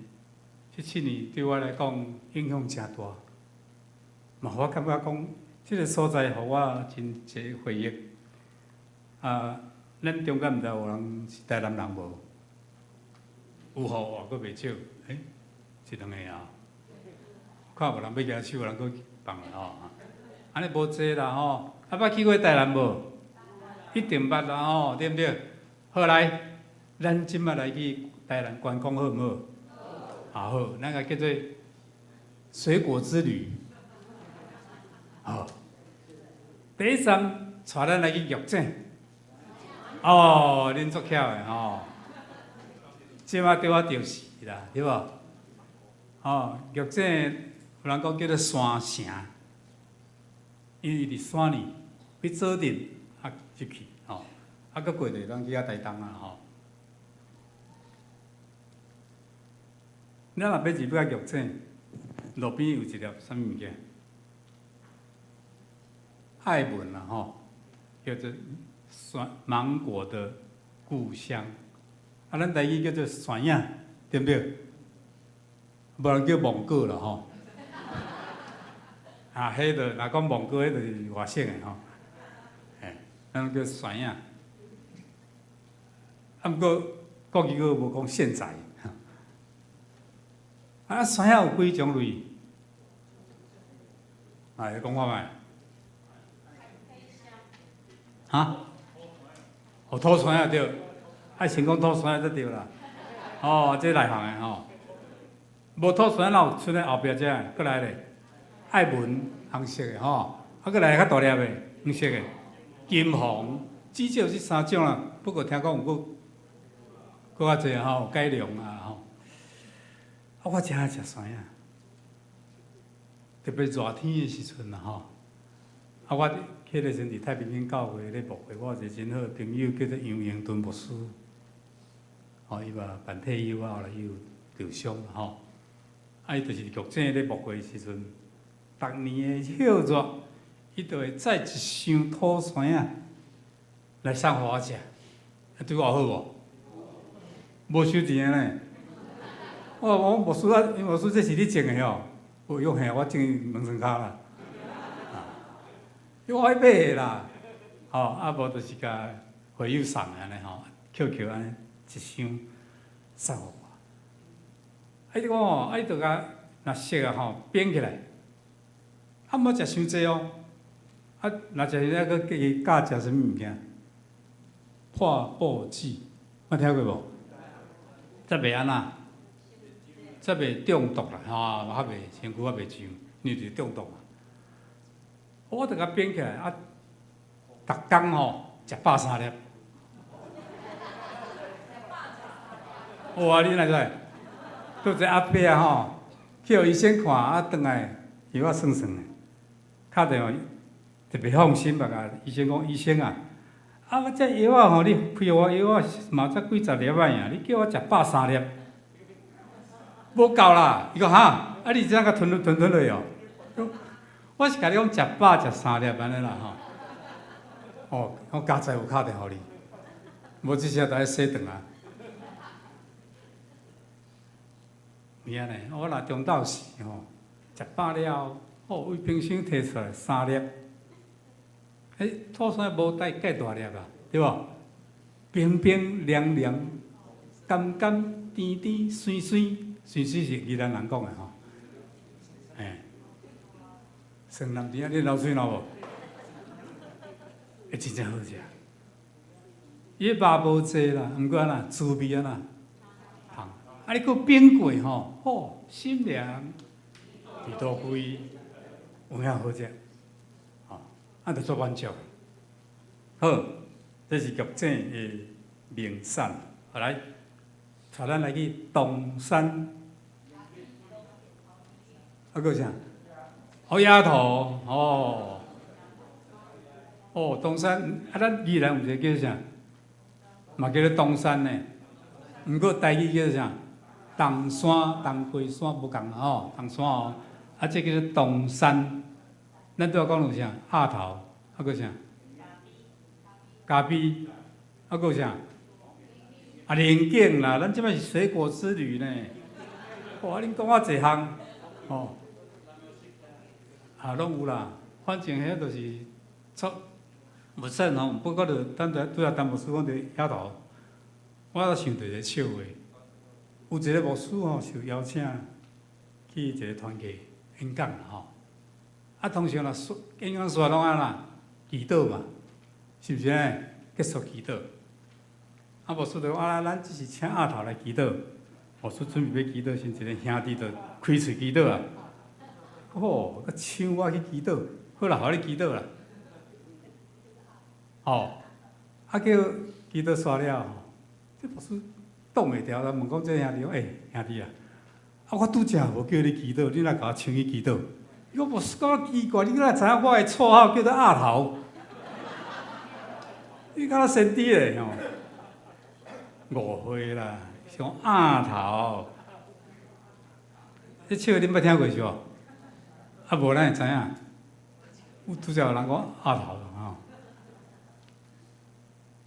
這七年對我來講影響誠大，嘛予我感覺講，這个所在予我真濟回憶。啊，咱中間毋知有人是台南人無？有吼，閣袂少，欸，一兩個啊，看無人欲舉手，人閣放啦吼。按呢無濟啦吼，啊捌去過台南無？一定捌啦吼，對毋對？好來，咱這擺來去台南觀光好毋好？好，好，咱個叫做水果之旅。好，第一站，帶咱來去玉井。哦，恁足巧的吼，這擺拄仔著時啦，對無？哦，玉井有人講叫做山城，因為佇山裡，欲左鎮啊入去吼，啊閣過就會當去到台東啊吼。咱若欲入去玉井，路邊有一粒啥物物件？愛文啦吼，叫做山芒果的故鄉。啊，咱台語叫做山影，對毋對？無人叫芒果啦吼。啊，彼就若講芒果，彼就是外省的吼。嘿，咱叫山影。啊，毋過國語閣無講現在。啊，山影有幾種類？啊，你講看覓？哈？哦，土山仔對，愛先講土山仔才對啦。哦，這內行的吼。無土山仔哪有出咧後壁這个？閣來咧，愛文紅色的吼，啊，閣來較大粒的黃色的，金黃，至少這三種啦。不過聽講有閣閣較濟吼，改良啊吼。啊，我誠愛食山仔，特別熱天的時陣啦吼。啊，我彼个時陣佇太平間教會咧牧會，我有一個真好的朋友叫做楊榮敦牧師，吼，伊嘛辦退休啊，後來伊有受傷吼。啊，伊就是佇玉井咧牧會的時陣，逐年的暑熱，伊就會載一箱土山仔來送予我食，啊，對我好無？無收錢的呢。我講牧師啊，牧師這是你種的哦？伊講嘿，我種兩層跤啦。我愛買的啦，吼，啊無就是共會友送的按呢吼，抾抾按呢一箱送予我。啊，你講哦，啊，伊就共若熟啊吼，冰起來，啊，毋好食傷濟哦。啊，若食了閣叫伊教食啥物物件？破布子，捌聽過無？才袂按怎？才袂中毒啦，吼，較袂身軀較袂脹，因為就是中毒嘛。我就共冰起來，啊，逐工吼食百三粒。哇！你哪知？拄一个阿伯啊吼，去予醫生看，啊，轉來藥仔算算的，敲電話特別放心吧，共醫生講，醫生啊，啊，我這藥仔吼，你開予我藥仔嘛才幾十粒仔爾，你叫我食百三粒，無夠啦。伊講哈，啊，你這樣共吞吞吞落哦？我是共你講食飽食三粒按呢啦吼。哦，我佳哉有敲電話予你，無這聲就愛洗頓啊。有影呢，我若中晝時吼，食飽了，哦，為冰箱提出來三粒，欸，土山無帶蓋大粒啊，對無？冰冰涼涼、甘甘甜甜、酸酸，酸酸是宜蘭人講的吼，欸，酸南甜啊，你流喙瘻無？欸，真正好食。伊肉無濟啦，毋過按怎滋味按怎香。啊，你閣冰過吼，吼，心涼，胃肚開，有影好食，吼，啊，就足滿足。好，這是玉井的名產。後來，帶咱來去東山，啊，閣有啥？哦，鴨頭，哦，哦，東山，啊，咱宜蘭有一個叫啥？嘛叫做東山呢，毋過台語叫做啥？東山、東溪山無仝吼，東山哦，啊，這叫做東山。咱拄仔講有啥？鴨頭，啊，閣啥？咖啡，啊，閣啥？啊，龍井啦，咱這擺是水果之旅呢。哇，恁講遮濟項，吼，啊，攏有啦。反正彼就是出無算吼，不過就等下拄仔陳牧師講著額頭，我就想著一個笑話。有一個牧師吼受邀請去一個團契演講吼，啊，通常若說演講煞攏按怎祈禱嘛，是毋是呢？結束祈禱，啊，牧師就講啊，咱只是請額頭來祈禱。牧師準備欲祈禱時，一个兄弟就開喙祈禱啊！吼，閣搶我去祈禱，好啦，予你祈禱啦。吼，啊叫祈禱煞了吼，這牧師擋袂牢，問講這兄弟講，欸，兄弟啊，啊我拄才無叫你祈禱，你哪共我搶去祈禱？伊講牧師感覺奇怪，你哪知影我的綽號叫做額頭？你敢若先知咧吼？誤會啦，是講鴨頭。這笑話恁捌聽過是無？啊無咱會知影。有拄才有人講鴨頭吼。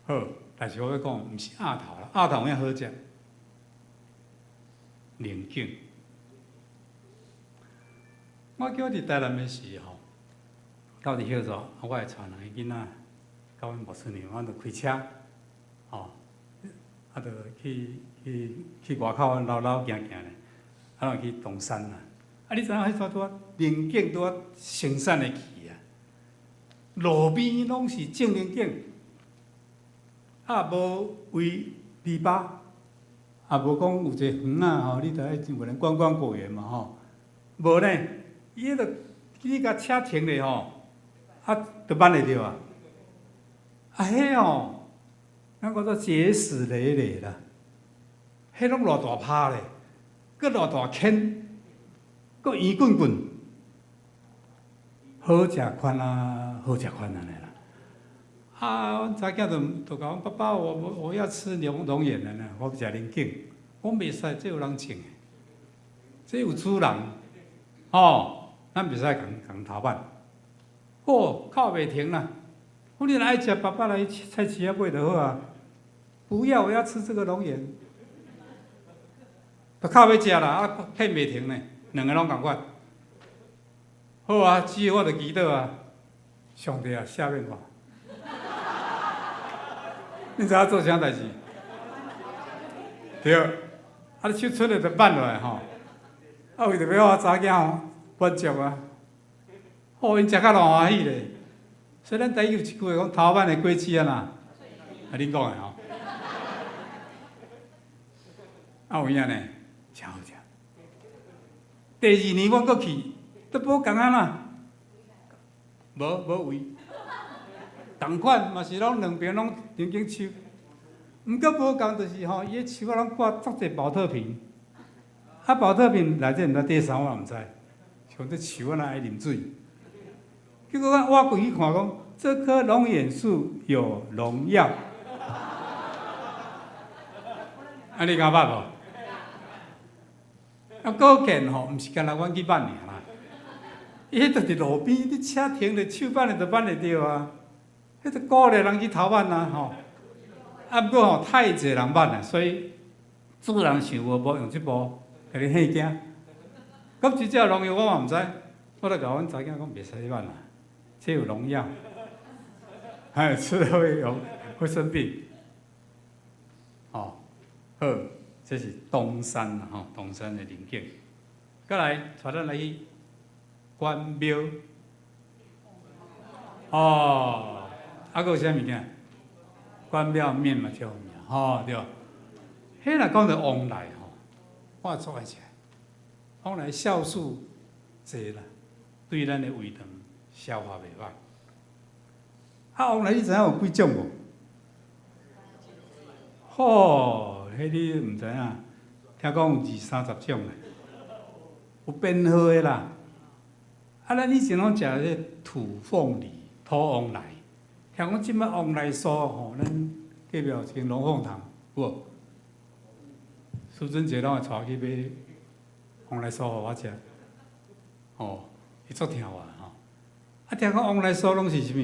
好，但是我欲講，毋是鴨頭啦，鴨頭有影好食。龍井。我記得佇台南的時吼，到佇歇座，我會帶兩个囡仔，佮阮牧師娘，阮就開車，吼，啊，就去去去外口繞繞行行咧，啊，去東山啦。啊，你知影彼陣拄仔龍井拄仔生產的期啊，路邊攏是種龍井，啊，無圍籬笆，也無講有一個園仔吼，你著愛有人觀光果園嘛吼，無呢，伊彼個你共車停咧吼，啊，就挽會著啊。啊，彼吼，咱講做結實累累啦，彼攏偌大趴咧，閣偌大坑，閣圓滾滾，好食款啊，好食款按呢啦。啊，阮查囝就就共阮爸爸，我我我要吃龍龍眼的呢，我欲食龍井，我袂使，這有人種的，這有主人，吼，咱袂使共共偷挽。哦，哭袂停啦！我你若愛食，爸爸來菜市仔買就好啊。不要，我要吃這個龍眼。就哭欲食啦，啊，騙袂停呢，兩个攏仝款。好啊，只好我就祈禱啊，上帝啊，赦免我。你知影做啥代誌？對，啊，你手伸咧就挽落來吼，啊，為著欲予我查囝吼滿足啊，哦，𪜶食甲偌歡喜咧。所以咱台語有一句話講，偷挽的果子按怎？啊，恁講的吼。啊，有影呢，誠好食。第二年阮閣去，都無仝啊啦，無無圍，仝款嘛是攏兩邊攏龍井樹。毋過無仝就是吼，伊彼樹仔攏掛足濟寶特瓶，啊，寶特瓶內底毋知佇啥，我嘛毋知。像這樹仔若愛啉水，結果我挖過去看講，這棵龍眼樹有農藥。啊，你敢捌無？啊，可見吼，毋是干焦阮去挽爾啦，伊彼就佇路邊，你車停咧，手挽咧就挽會著啊。彼就鼓勵人去偷挽啊，吼。啊，毋過吼，太濟人挽啊，所以主人想無無用這步，共你嚇驚。咁真正農藥我嘛毋知，我就共阮查囝講袂使挽啦，這有農藥，哎，吃了會有會生病。吼，好，這是東山啦，吼，東山的龍井。過來，帶咱來去關廟。哦，啊，閣有啥物件？關廟麵嘛足有名，吼對。彼若講著旺來吼，我足愛食。旺來酵素濟啦，對咱的胃腸消化袂歹。啊，旺來你知影有幾種無？吼，彼你毋知影，聽講有二三十種咧，有編號的啦。啊，咱以前攏食彼土鳳梨、土旺來，聽講這擺旺來酥吼，咱隔壁有一間龍鳳堂，有無？蘇貞傑攏會帶去買旺來酥予我食，吼，伊足聽話吼。啊，聽講旺來酥攏是啥物？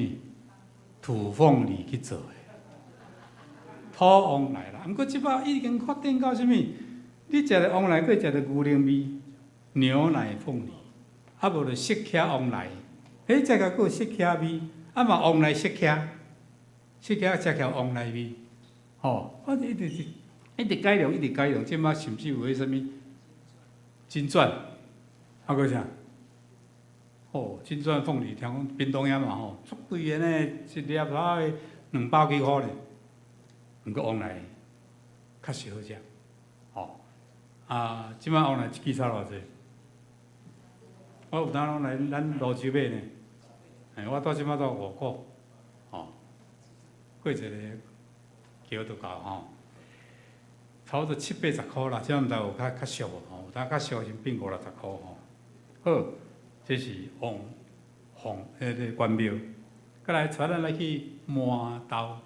土鳳梨去做的，土旺來啦。毋過這擺已經發展到啥物？你食著旺來，閣食著牛奶味，牛奶鳳梨，啊無就釋迦旺來，彼食個閣有釋迦味，啊嘛旺來釋迦，釋迦食起來旺來味，吼，反正一直是一直改良，一直改良，這擺甚至有彼啥物金鑽，啊閣啥？哦，金鑽鳳梨，聽講屏東遐嘛吼，足貴的呢，一粒差兩百幾箍咧。毋過旺來較實好食，吼。啊，這擺旺來一支差偌濟？我有當攏來咱蘆洲買呢，嘿，我到這擺都5箍，吼，過一个橋就到吼，差不多七八十箍啦，這毋知有較較俗無吼？有當較俗時變五六十箍吼。好，這是旺鳳彼个關廟，閣來帶咱來去麻豆。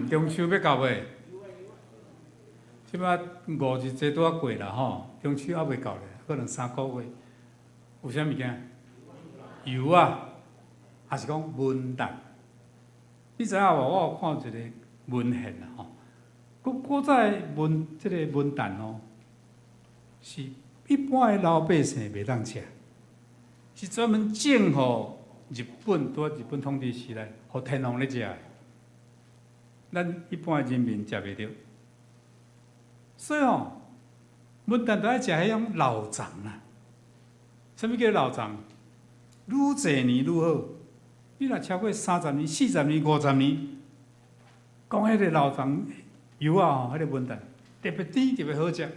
中秋欲到未？這擺五日節拄仔過啦吼，中秋猶未到咧，可能3個月。有啥物件？柚仔，抑是講文旦？你知影無？我有看一个文獻啦吼，古古早的文這个文旦哦，是一般的老百姓袂當食，是專門種予日本拄仔日本統治時代，予天皇咧食的。咱一般的人民食袂著，所以吼，文旦都愛食彼種老欉啦。啥物叫老欉？愈濟年愈好。你若超過30年、40年、50年，講彼个老欉柚仔吼，彼个文旦特別甜，特別好食。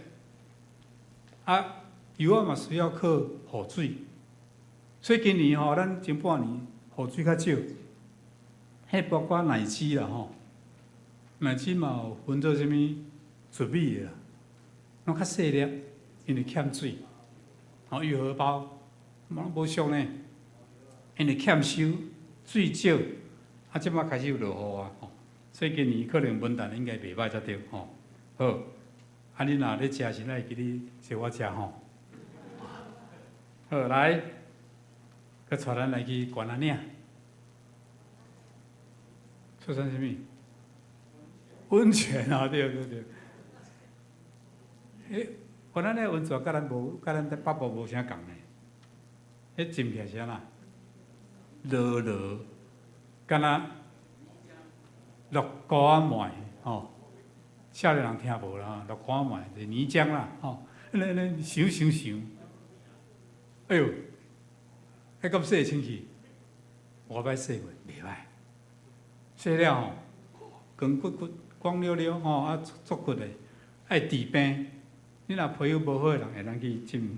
啊，柚仔嘛需要靠雨水，所以今年吼，咱前半年雨水較少，彼包括奶雞啦吼。奶雞嘛有分做啥物糯米的啦，攏較細粒，因為欠水。吼，油荷包嘛攏無俗呢，因為欠收水少，啊，這擺開始有落雨啊，吼，所以今年可能文旦應該袂䆀才對吼。好，啊，你若咧食時，咱會記你借我食吼。好，來，閣帶咱來去關仔嶺，出產啥物？溫泉啊，對對對。彼關仔嶺溫泉佮咱無，佮咱北部無啥仝呢。彼浸起來是按怎？濁濁，敢若綠菇仔糜吼，少年人聽無啦，綠菇仔糜就是泥漿啦，吼，按呢按呢想想想，哎喲，彼敢洗會清氣？我捌洗過，袂歹。洗了吼，光骨骨、光溜溜吼，啊足骨的，愛治病。你若皮膚無好的人，會當去浸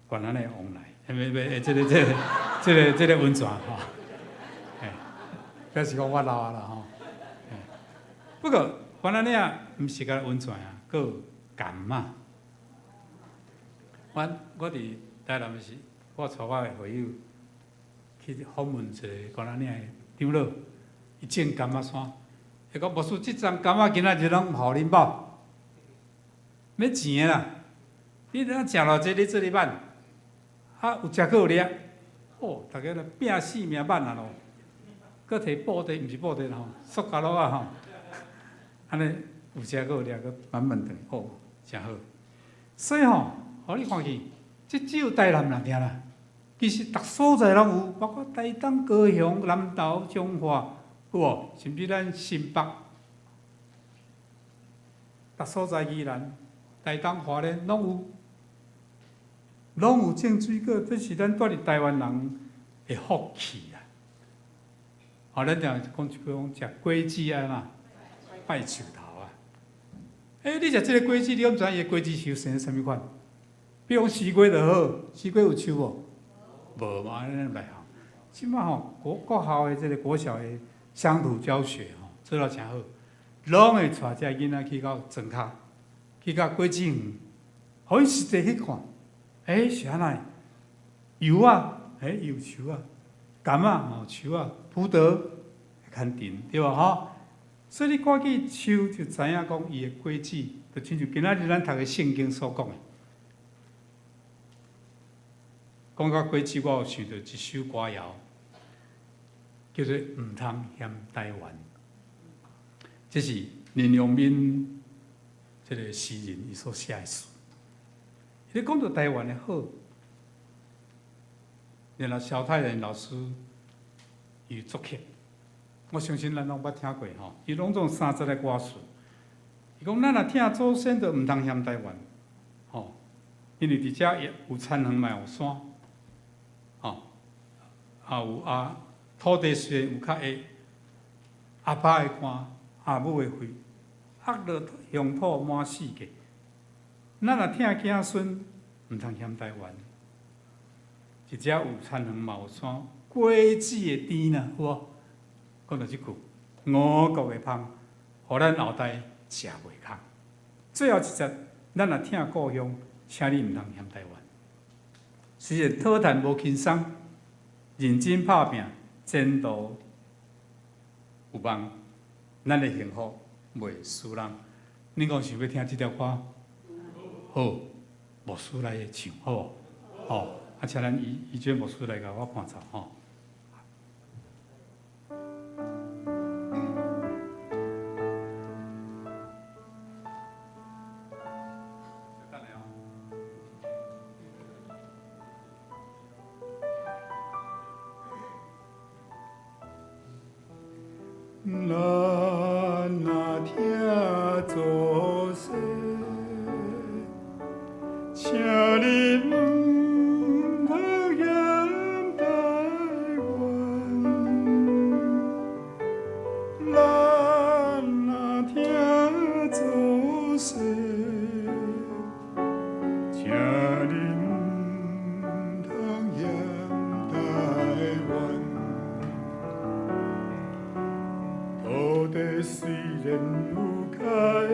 關仔嶺旺來，袂袂，這个這个這个這个溫泉吼。嘿，表示講我老啊啦吼。不過關仔嶺毋是干溫泉啊，閣有柑仔。我佇台南時，我帶我的會友去訪問一个關仔嶺的長老，伊種柑仔山，伊講牧師，這欉柑仔今仔日攏予恁某，免錢的啦。你怎食偌濟，你做咧挽，啊有食閣有掠，哦，逐家咧拼死命挽啊囉，閣提布袋，毋是布袋啦吼，塑膠簍仔吼，按呢有食閣有掠，閣慢慢轉，哦，誠好。所以吼，予你看見，這只有台南人爾啦，其實逐所在攏有，包括台東、高雄、南投、彰化，有無？甚至咱新北，逐所在宜蘭、台東、花蓮攏有，攏有種水果，這是咱住佇台灣人的福氣啊！吼，咱定講一句講食果子按怎？拜樹頭啊！欸，你食這个果子，你敢知影伊的果子樹生啥物款？比如講西瓜就好，西瓜有樹無？無嘛，按呢內行。這擺吼，國國校的這个國小的鄉土教學吼，做了誠好，攏會帶這囡仔去到莊跤，去到果子園，予𪜶實際去看，欸，是按怎？柚仔，欸，柚樹啊，柑仔吼樹啊，葡萄，牽藤對無吼？所以你看見樹就知影講伊的果子，就親像今仔日咱讀的聖經所講的。講到果子，我有想著一首歌謠，叫做《毋通嫌台灣》。這是林良敏這个詩人伊所寫的詩。伊咧講著台灣的好，然後蕭泰然老師伊作曲，我相信咱攏捌聽過吼。伊攏總三節的歌詞，伊講咱若疼祖先，就毋通嫌台灣，吼，因為佇遮有田園嘛有山，吼，也有啊土地雖然有較矮，阿爸的肝，阿母的肺，壓落鄉土滿世界。咱若疼子孫，毋通嫌台灣。一只有田園嘛有山，果子的甜啦，有無？講著這句，五穀的芳，予咱後代食袂空。最後一節，咱若疼故鄉，請你毋通嫌台灣。雖然討趁無輕鬆，認真拍拚，前途有望，咱的幸福袂輸人。恁講想欲聽這條歌？好，牧師來唱，好無？好，啊，請咱怡怡娟牧師來共我伴奏，吼。咱若疼祖先，請你毋通嫌台灣。咱若疼祖先，請你毋通嫌台灣。土地雖然有較矮，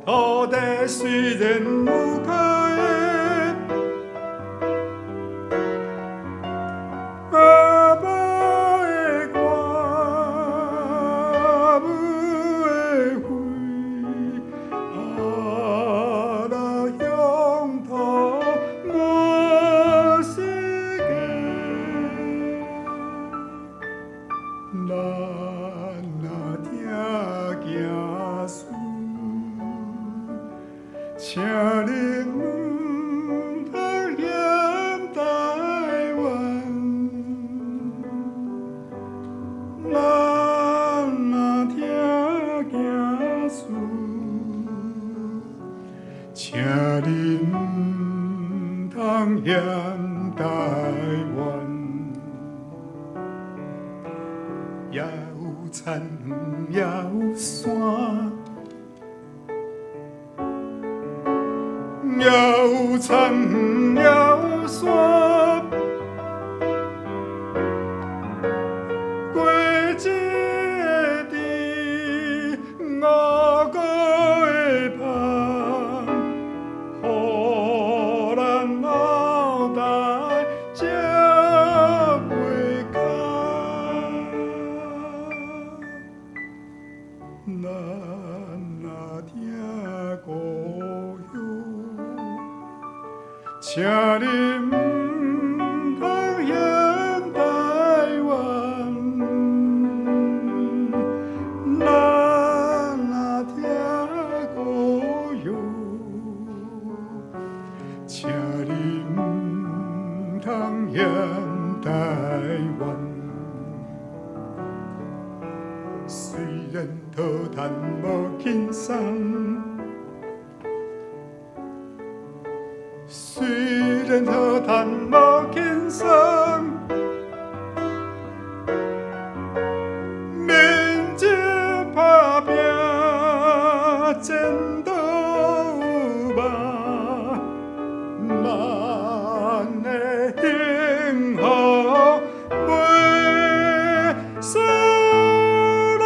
土地雖然有較矮，阿爸的肝，阿母的肺，阿拉鄉土滿世界。咱若疼子孫，請你毋通嫌台灣。咱若疼子孫，請你毋通嫌台灣。也有田園，也有山，也有田園，也有山。果子的甜，五穀的芳，予咱後代食袂空。咱若疼故鄉，請你毋通嫌台灣。咱若疼故鄉，請你毋通嫌台灣。雖然討趁無輕鬆，雖然討趁無輕鬆，認真拍拚，前途有望，咱的幸福袂輸人。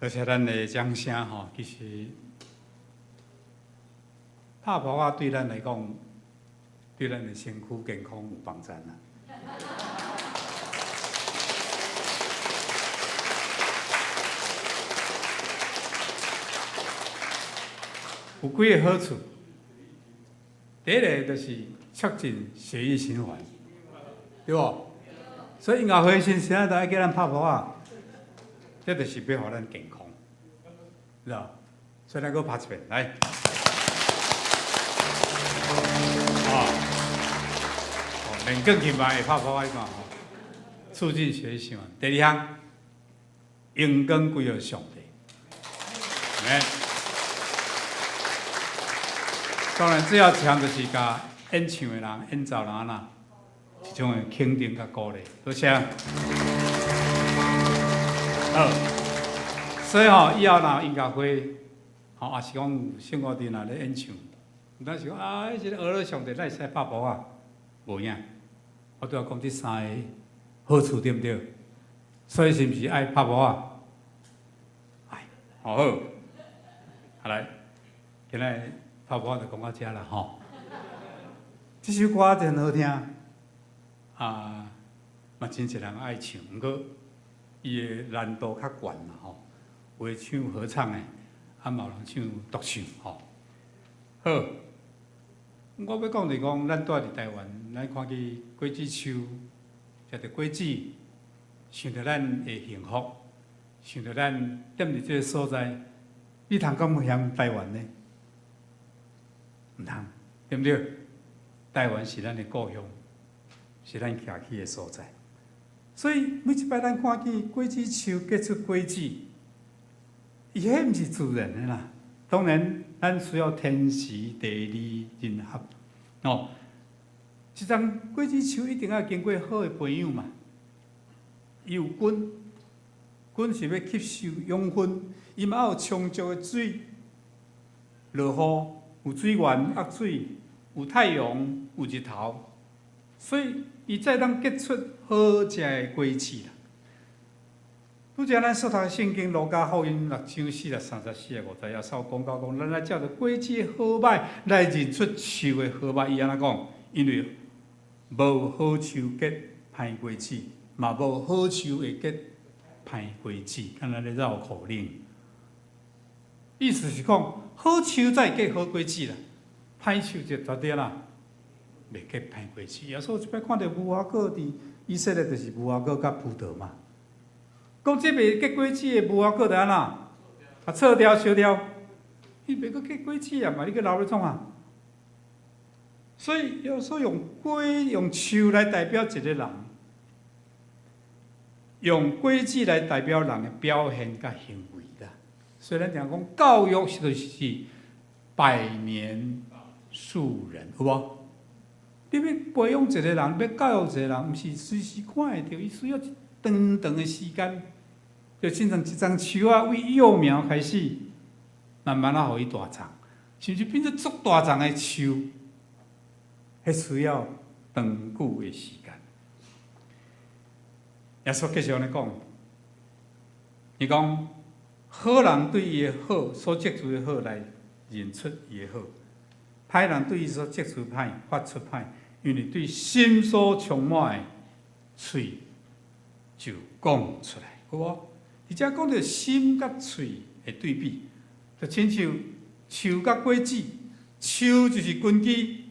多謝咱的掌聲吼，其實拍噗仔對咱來講，對咱的身軀健康有幫助啦。有幾个好處，第一个就是促進血液循環，對無？所以音樂會先生都愛叫咱拍噗仔，這就是欲予咱健康，知無？所以咱閣拍一遍，來。啊，哦，練鋼琴嘛會拍噗仔嘛吼，促進血液循環。第二項，榮光歸予上帝。來，當然最後一項就是共演唱的人、演奏人按怎一種的肯定佮鼓勵。多謝。好，所以吼，以後若音樂會，吼，抑是講有聖歌隊若咧演唱，毋單是講啊，彼一個學了上帝，咱會使拍噗仔，無影。我拄仔講這三个好處對毋對？所以是毋是愛拍噗仔？愛，好好。啊來，今仔拍噗仔就講到遮啦吼。這首歌真好聽，啊，嘛真濟人愛唱，毋過伊的難度較懸啦吼。有的唱合唱的，啊嘛有人唱獨唱吼。好，我欲講就是講，咱住佇台灣，咱看見果子樹，食著果子，想著咱的幸福，想著咱踮佇這个所在，你通敢無嫌台灣呢？毋通，對毋對？台灣是咱的故鄉，是咱徛起的所在。所以每一擺咱看見果子樹結出果子，伊彼毋是自然的啦。當然，咱需要天時地利人和。哦，一叢果子樹一定愛經過好的培養嘛。伊有根，根是欲吸收養分，伊嘛有充足的水，落雨有水源壓水，有太陽，有日頭，所以伊才會當結出好食的果子啦。拄才咱所讀的聖經路加福音六章四十三、十四節五節，耶穌講到講，咱愛照著果子的好歹來認出樹的好歹。伊按怎講？因為無好樹結歹果子，嘛無好樹會結歹果子，敢若咧繞口令。意思是講，好樹才會結好果子啦，歹樹就絕對啦，袂結歹果子。耶穌一擺看著無花果佇以色列，就是無花果佮葡萄嘛。講這袂結果子的無花果就按怎？啊，銼掉、燒掉，伊袂閣結果子啊嘛？你閣留咧創啥？所以耶穌用果用樹來代表一個人，用果子來代表人的表現佮行為啦。所以咱常講教育是就是百年樹人，有無？你欲培養一個人，欲教育一個人，毋是隨時看會著，伊需要一長長的時間，就親像一叢樹仔，為幼苗開始，慢慢仔予伊大叢，甚至變做足大叢的樹，彼需要長久的時間。耶穌繼續按呢講，伊講好人對伊的好所積聚的好來認出伊的好，歹人對伊所積聚歹發出歹，因為對心所充滿的，喙就講出來，有無？而且講著心佮喙的對比，就親像樹佮果子，樹就是根基，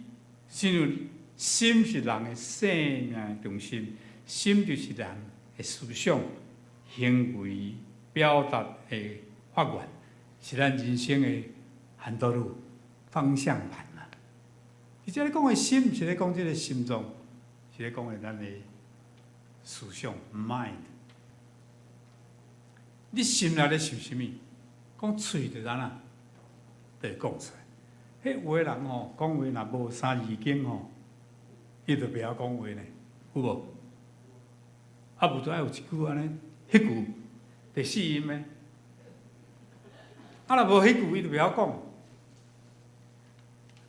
親像心是人的生命的中心，心就是人的思想、行為、表達的發源，是咱人生的handle 方向盤啦。而且咧講的心，毋是咧講這个心臟，是咧講的咱的思想 mind。你心內咧想啥物？講喙就按怎，就會講出來。彼有的人吼，講話若無三字經吼，伊就袂曉講話呢，有無？啊，無就愛有一句按呢，彼句第四音的。啊，若無彼句，伊就袂曉講。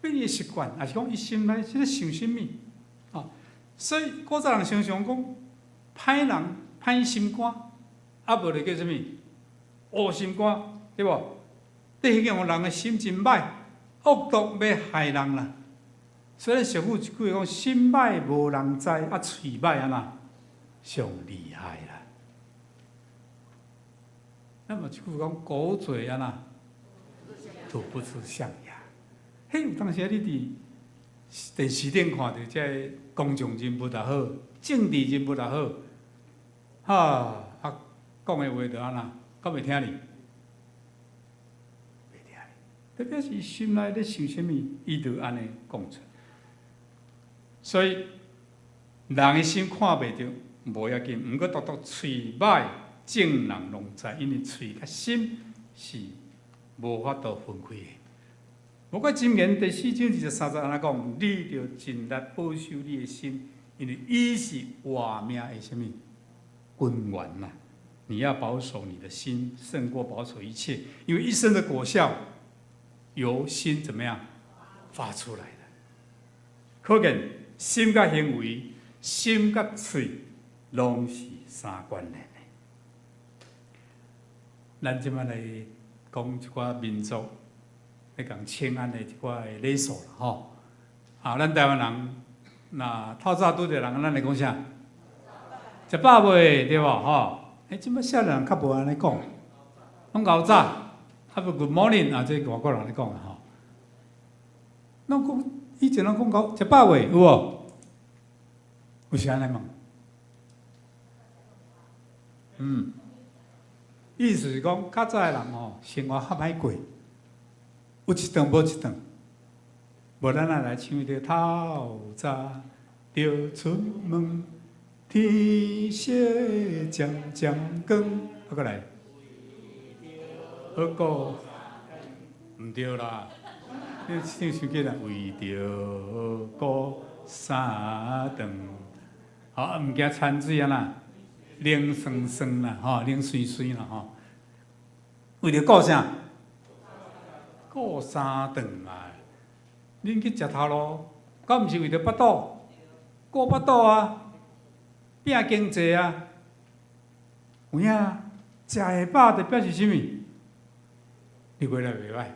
變伊習慣，抑是講伊心內是咧想啥物？哦，所以古早人常常講，歹人歹心肝，啊無就叫啥物？烏心肝，對無？你彼種人的心真歹，惡毒欲害人啦。所以俗語一句講：心歹無人知，啊喙歹按怎上厲害啦。那麼一句講狗嘴按怎吐不出象牙。彼有當時你佇電視頂看著這个公眾人物也好，政治人物也好，哈啊講的話就按怎，敢會聽你？袂聽你。特別是心內咧想啥物，伊就按呢講出。所以人的心看袂著，無要緊，毋過獨獨喙歹，眾人攏知，因為喙佮心是無法度分開的。無怪箴言第四章二十三節按怎講，你著盡力保守你的心，因為伊是活命的啥物根源啦。你要保守你的心，勝過保守一切，因為一生的果效由心怎麼樣發出來的。可見心佮行為、心佮喙，攏是相關聯的。咱這擺來講一寡民族，咧共請安的一寡的禮數啦，吼。啊，咱台灣人，若透早拄著人，咱會講啥？食飽未？對無？吼。欸，這擺少年人較無按呢講，攏𠢕早，啊無 Good morning 啊，這外國人咧講的吼。攏講以前攏講𠢕食飽未？有無？有啥按呢問？意思是講，較早的人吼，生活較歹過，有一頓無一頓。無咱仔來唱一個透早著出門，天色漸漸光，啊，閣來，好顧，毋對啦，你唱傷緊啦，為著顧三頓，好，毋驚田水按怎，冷酸酸啦，吼，冷媠媠啦，吼。為著顧啥？顧三頓嘛。恁去食頭路，敢毋是為著腹肚？顧腹肚啊，拼經濟啊，有影啊？食會飽就表示啥物？你過來袂歹，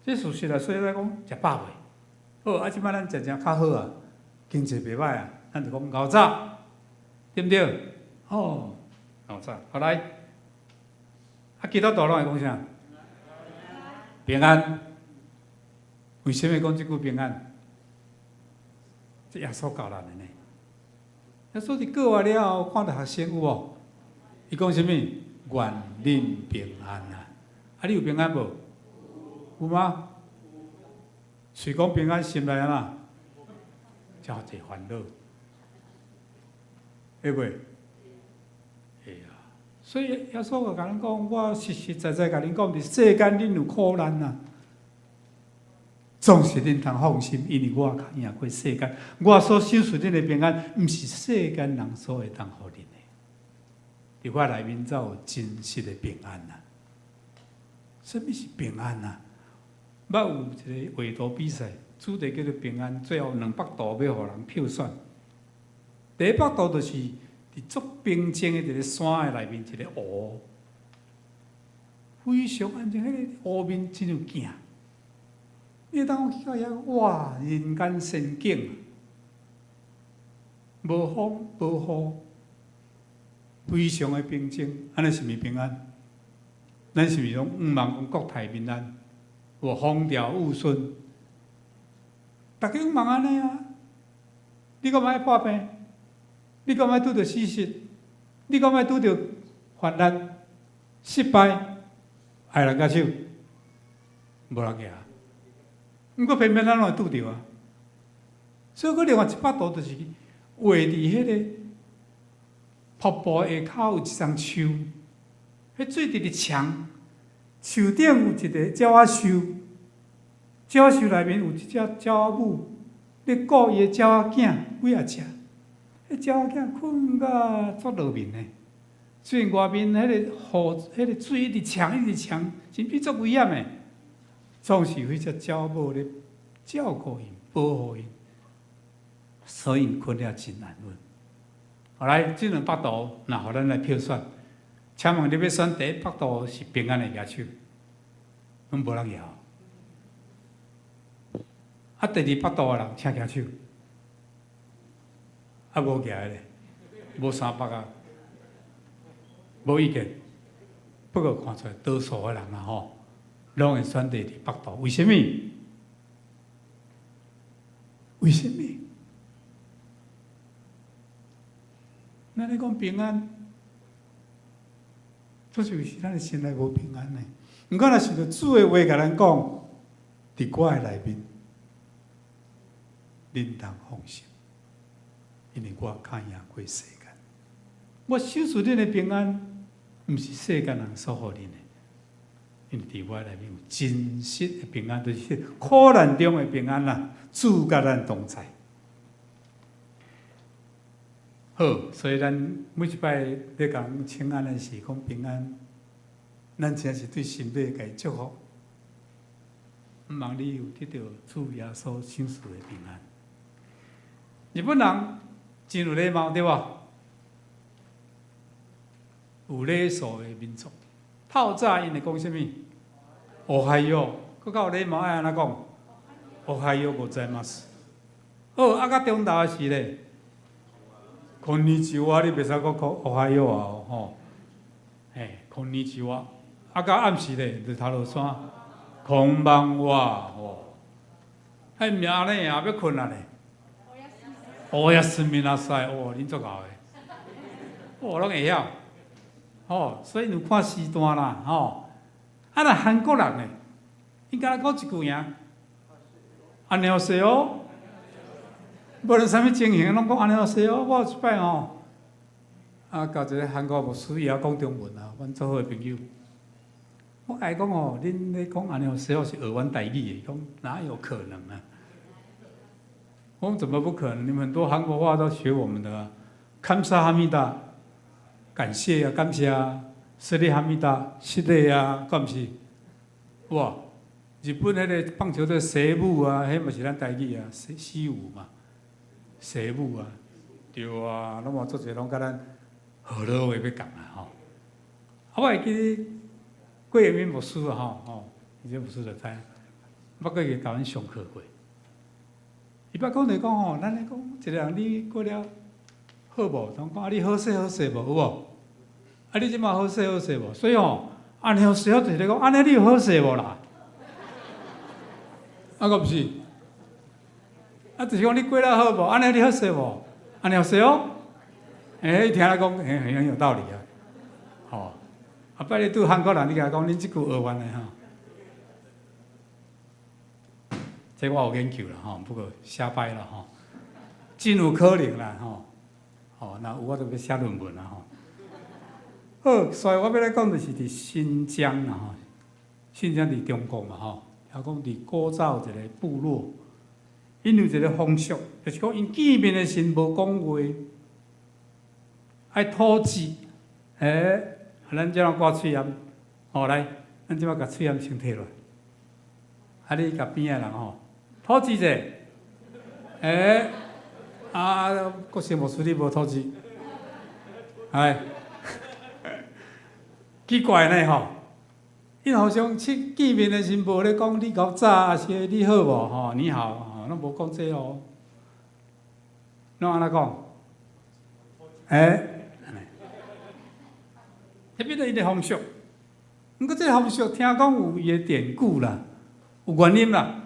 這事實啊，所以咱講食飽未？好，啊，這擺咱食誠較好啊，經濟袂歹啊，咱就講𠢕早，對毋對？哦，𠢕早，好來，啊，基督徒攏會講啥？平安。為啥物講這句平安？這耶穌教咱的呢。耶穌佇過活了後，看著學生有無？伊講啥物？願恁平安啊！啊，你有平安無？有嗎？喙講平安，心內按怎？真濟煩惱，會袂？會啊！所以耶穌就共咱講，我實實在在共恁講，佇世間恁有苦難啊。總是恁通放心，因為我較贏過世間。我所賞賜恁的平安，毋是世間人所會當予恁的。佇我內面才有真實的平安啊！啥物是平安啊？捌有一個畫圖比賽，主題叫做平安，最後兩幅圖欲予人票選。第一幅圖就是佇足平靜的一個山的內面一個湖，非常安靜，彼個湖面親像鏡。你會當去到遐，哇！人間仙境，無風無雨，非常的平靜。按呢是毋是平安？咱是毋是攏向望講國泰民安？有風調雨順，逐家向望按呢啊！你敢愛破病？你敢愛拄著死屍？你敢愛拄著患難、失敗？愛人舉手，無人舉。毋過偏偏咱攏會拄著啊！所以，閣另外一幅圖就是畫佇彼個瀑布下跤有一叢樹，彼水直直沖，樹頂有一個鳥仔樹，鳥仔樹內面有一隻鳥仔母，咧顧伊的鳥仔囝幾仔隻，彼鳥仔囝睏甲足落眠的。雖然外面彼個雨、彼個水一直沖、一直沖，甚至足危險的。總是彼隻鳥母咧照顧𪜶、保護𪜶，所以𪜶睏了真安穩。後來這兩幅圖，若予咱來票選，請問你欲選第一腹肚是平安的舉手，攏無人舉。啊，第二腹肚的人請舉手，啊無舉的咧，無三腹啊，無意見。不過看出來多數的人啊吼，攏會選第二腹肚。為啥物？為啥物？咱咧講平安，這就是咱的心內無平安呢。毋過若是著主的話共咱講，佇我的內面，恁通放心，因為我較贏過世間。我賞賜恁的平安，毋是世間人所予恁的，因為佇我內面有真實的平安，就是苦難中的平安啦。主佮咱同在。好，所以咱每一擺咧講請安的時，講平安，咱真是對心底共伊祝福。毋望你有得著主耶穌賞賜的平安。日本人真有禮貌，對無？有禮數的民族。透早𪜶會講啥物？おはよう，閣較有禮貌愛按怎講？おはようございます。好，啊，到中晝的時咧，こんにちは，你袂使閣講おはよう啊，吼。嘿，こんにちは。啊，到暗時咧，就頭路山，こんばんは，吼。彼毋是按呢啊，欲睏啊咧。おやすみなさい，哦，恁足𠢕的，哦，攏會曉，吼，所以有看時段啦，吼。啊，若韓國人咧，𪜶敢若講一句爾，안녕하세요，無論啥物情形，攏講안녕하세요。我有一擺吼，啊，共一个韓國牧師伊也講中文啊，阮做好的朋友。我共伊講吼，恁咧講안녕하세요是學阮台語的，伊講哪有可能啊？我講怎麼不可能？你們很多韓國話都學我們的啊。감사합니다，感謝啊，感謝啊。실례합니다，失禮啊，敢毋是？哇！日本彼个棒球隊西武啊，彼嘛是咱台語啊，西西武嘛，西武啊，對啊，攏嘛足濟攏共咱河洛話欲仝啊吼。啊，我會記得郭永敏牧師啊吼吼，伊這牧師就知，捌過去共阮上課過。伊捌講就講吼，咱咧講一個人你過了好無？人講啊，你好勢好勢無？有無？啊，你這馬好勢好勢無？所以吼，안녕하세요就是咧講，按呢你有好勢無啦？啊，閣毋是？啊，就是講你過了好無？按呢你好勢無？안녕하세요？欸，伊聽咧講，很很有道理啊。吼，啊，擺你拄韓國人，你共伊講，恁這句學完的吼。這我有研究啦吼，不過寫歹啦吼，真有可能啦吼。吼，若有我就欲寫論文啦吼。好，所以我欲來講就是佇新疆啦吼，新疆佇中國嘛吼，聽講佇古早有一个部落，𪜶有一个風俗，就是講𪜶見面的時無講話，愛吐舌。欸，咱這樣掛喙罨，吼來，咱這擺共喙罨先提落來。啊，你共邊仔人吼，吐舌者，欸，啊，國生牧師你無吐舌，來，奇怪呢吼，𪜶好像見見面的時無咧講你夠早，抑是你好無吼，你好，吼，攏無講這哦，攏按怎講？欸，彼變做𪜶的風俗，毋過這个風俗聽講有伊的典故啦，有原因啦。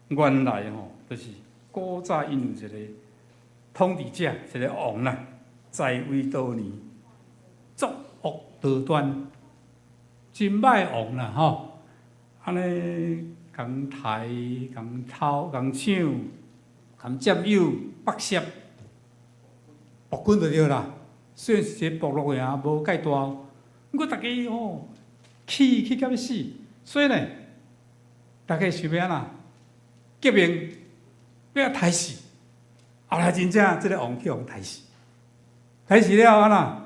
原來吼，就是古早𪜶有一个統治者，一个王啦，在位多年，作惡多端，真歹王啦吼。按呢，共刣、共偷、共搶、共佔有、剝削、暴君就對啦。雖然是一個部落爾，無蓋大，毋過逐家吼氣氣甲欲死，所以呢，逐家想欲按怎？革命欲共刣死，後來真正這个王去予刣死，刣死了按怎？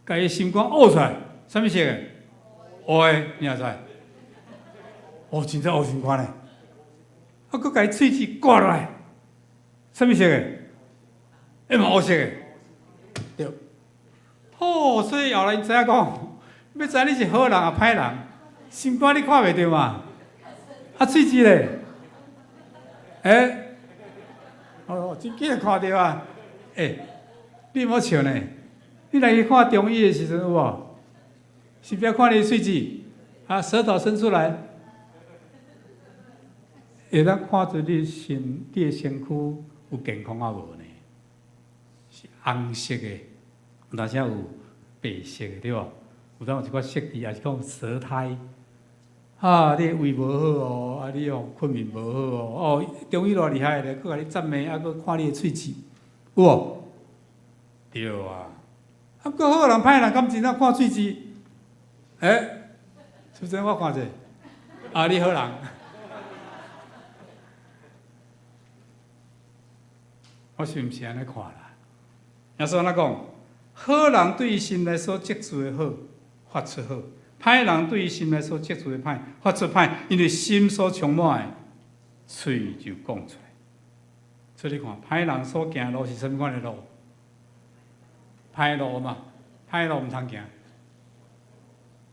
共伊心肝挖出來，啥物色的？烏的，你也知？哦，真正烏心肝呢！啊，閣共伊喙齒割落來，啥物色的？欸嘛烏色的，對。哦，所以後來𪜶知影講，欲知你是好人抑歹人，心肝你看袂著嘛？啊，喙舌咧？欸，哦，真緊就看著啊！欸，你毋好笑呢，你來去看中醫的時陣有無？是毋是看你喙舌？啊，舌頭伸出來，會當看出你身、你的身軀有健康抑無呢？是紅色的，有當時有白色的，對無？有當有一寡色痣，抑是講舌苔。啊，你的胃無好哦，啊，你哦睏眠無好哦，哦，中醫偌厲害咧，閣共你診脈，啊，閣看你的喙舌，有無？對啊。啊，閣好人歹人，敢真正看喙舌？欸，是毋是？我看者，啊，你好人。我是毋是按呢看啦？耶穌按怎講？好人對伊心內所積聚的好，發出好；歹人對伊心內所積聚的歹，發出歹。因為心所充滿的，喙就講出來。所以你看，歹人所行的路是啥物款的路？歹路嘛，歹路毋通行。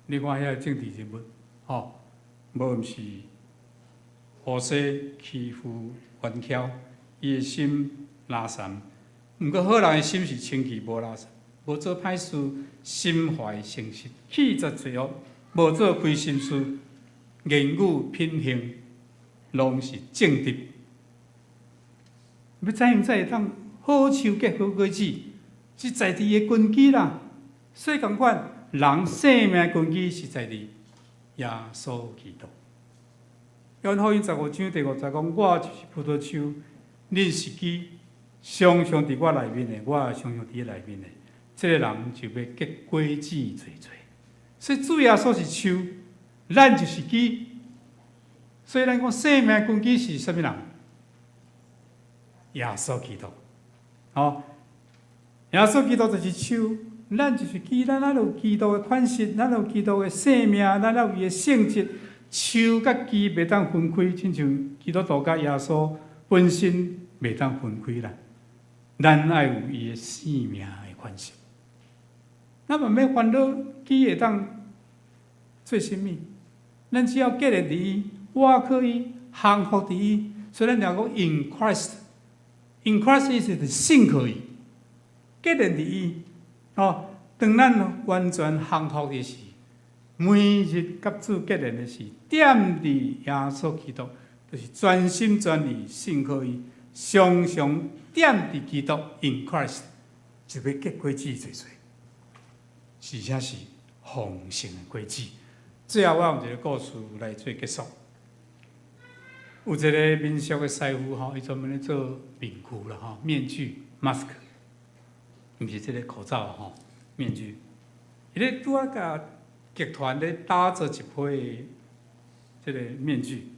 你看遐個政治人物，吼，無毋是烏西欺負冤巧，伊的心垃圾。毋過好人的心是清氣無垃圾，無做歹事，心懷誠實，棄絕罪惡，無做虧心事，言語品行攏是正直。欲怎樣才會當好樹結好果子？是在佇伊的根基啦。所以仝款，人生命根基是在佇耶穌基督。約翰福音15章第5節講：我就是葡萄樹，恁是枝。常常佇我內面的，我也常常佇伊內面的，這个人就欲結果子濟濟。所以主耶穌是樹，咱就是枝。所以咱講生命根基是啥物人？耶穌基督。吼，耶穌基督就是樹，咱就是枝，咱有基督的款式，咱有基督的生命，咱有伊的性質。樹佮枝袂當分開，親像基督徒佮耶穌本身袂當分開啦。咱愛有伊的生命的款式。咱嘛免煩惱枝會當做啥物，咱只要結連佇伊，倚靠伊，降服佇伊。所以咱常講 in Christ，in Christ 意思就是信靠伊，結連佇伊。哦，當咱完全降服的時，每日佮主結連的時，踮佇耶穌基督，就是全心全意信靠伊，常常踮佇基督 in Christ，就欲結果子濟濟，而且是豐盛的果子。最後，我用一個故事來做結束。有一個面塑的師傅吼，伊專門咧做面具啦吼，面具 mask，毋是這个口罩吼，面具。伊咧拄仔共劇團咧打造一批這个面具，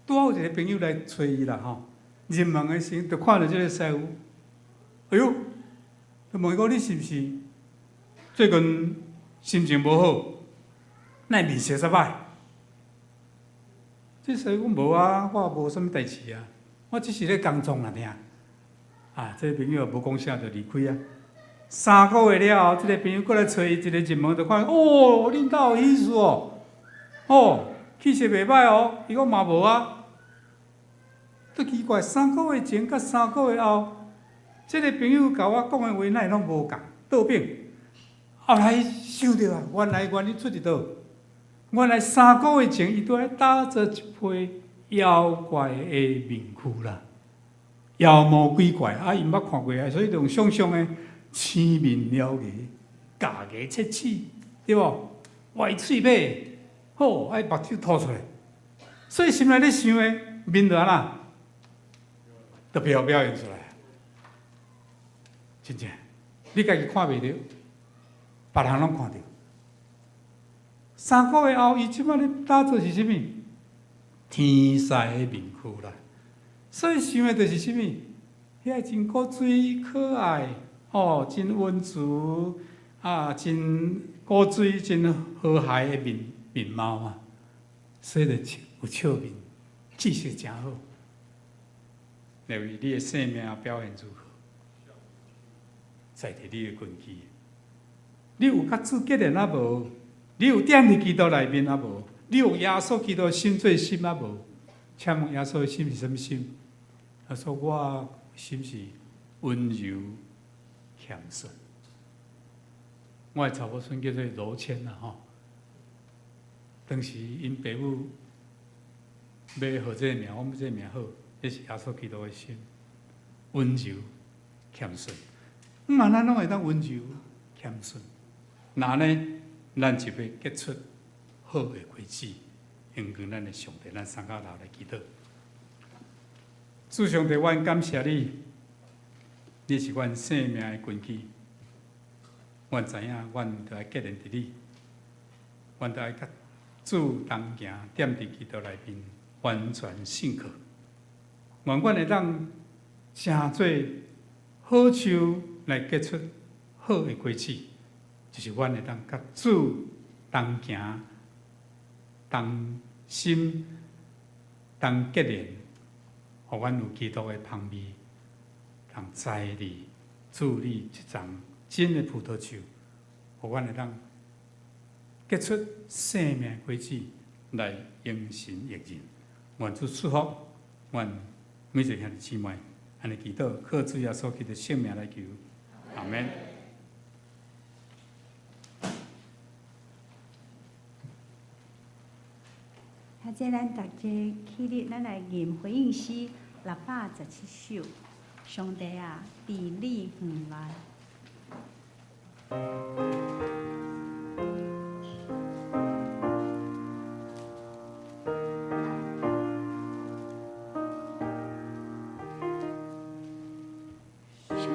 拄好有一個朋友來揣伊啦吼。入門的時就看著這个師傅，哎喲，就問伊講你是毋是最近心情無好，哪會面色遮歹？這師傅講無啊，我無啥物代誌啊，我只是咧工作爾爾。啊，這个朋友也無講啥就離開啊。3個月了後，這个朋友閣來揣伊，一个入門就看，哦，恁兜有喜事哦，哦，氣色袂歹哦。伊講嘛無啊。足奇怪，三個月前佮三個月後，這个朋友共我講的話，哪會攏無仝倒反？後來想著啊，原來原因出佇佗？原來三個月前，伊拄仔打造一批妖怪的面具啦，妖魔鬼怪啊，伊毋捌看過啊，所以就用想像的青面獠牙、咬牙切齒，對無？歪喙尾，好，愛目睭凸出來，所以心內咧想的面就按怎？就表現出來。真正，你家己看袂著，別人攏看著。三個月後，伊這擺咧打造是啥物？天使的面具啦。所以想的就是啥物？遐真古錐可愛，吼，真溫慈，啊，真古錐、真和諧的面貌啊。所以就有笑面，氣色誠好。因為你的生命表現如何，在佇你的根基。你有佮主結連抑無？你有踮佇基督內面抑無？你有耶穌基督心做心抑無？請問耶穌的心是啥物心？他說：我心是溫柔謙遜。我的查某孫叫做羅謙啦吼。當時𪜶爸母欲號這个名，我講這个名好，這是耶穌基督的心，溫柔謙遜。毋啊，咱攏會當溫柔謙遜，若呢，咱就欲結出好的果子，榮光咱的上帝，咱三跤頭來祈禱。主上帝，阮感謝你，你是阮生命的根基。阮知影，阮著愛結連佇你，阮著愛佮主同行，踮佇基督內面，完全信靠。願阮會當成做好樹來結出好的果子，就是阮會當佮主同行、同心、同結連，予阮有基督的芳味，通栽佇主你這叢真的葡萄樹，予阮會當結出生命果子來榮神益人。願主賜福，阮每一个兄弟姊妹，按呢祈禱，靠主耶穌基督聖名來求，阿門。現在咱大家起立，咱來吟回應詩617首。上帝啊，佇你園內。上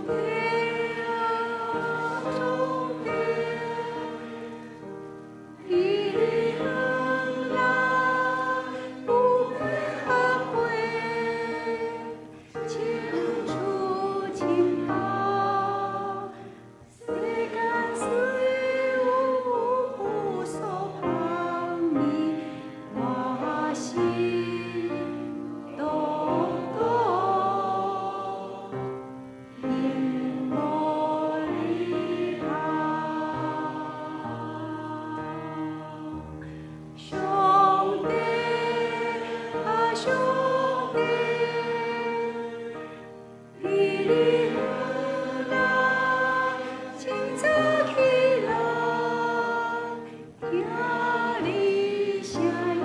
帝啊，上帝，佇你園內有百合花，青樹青草，世間雖有無數芳味，我心獨獨仰慕你芳。上帝啊，上帝，佇你園內清早起來，聽你聲音，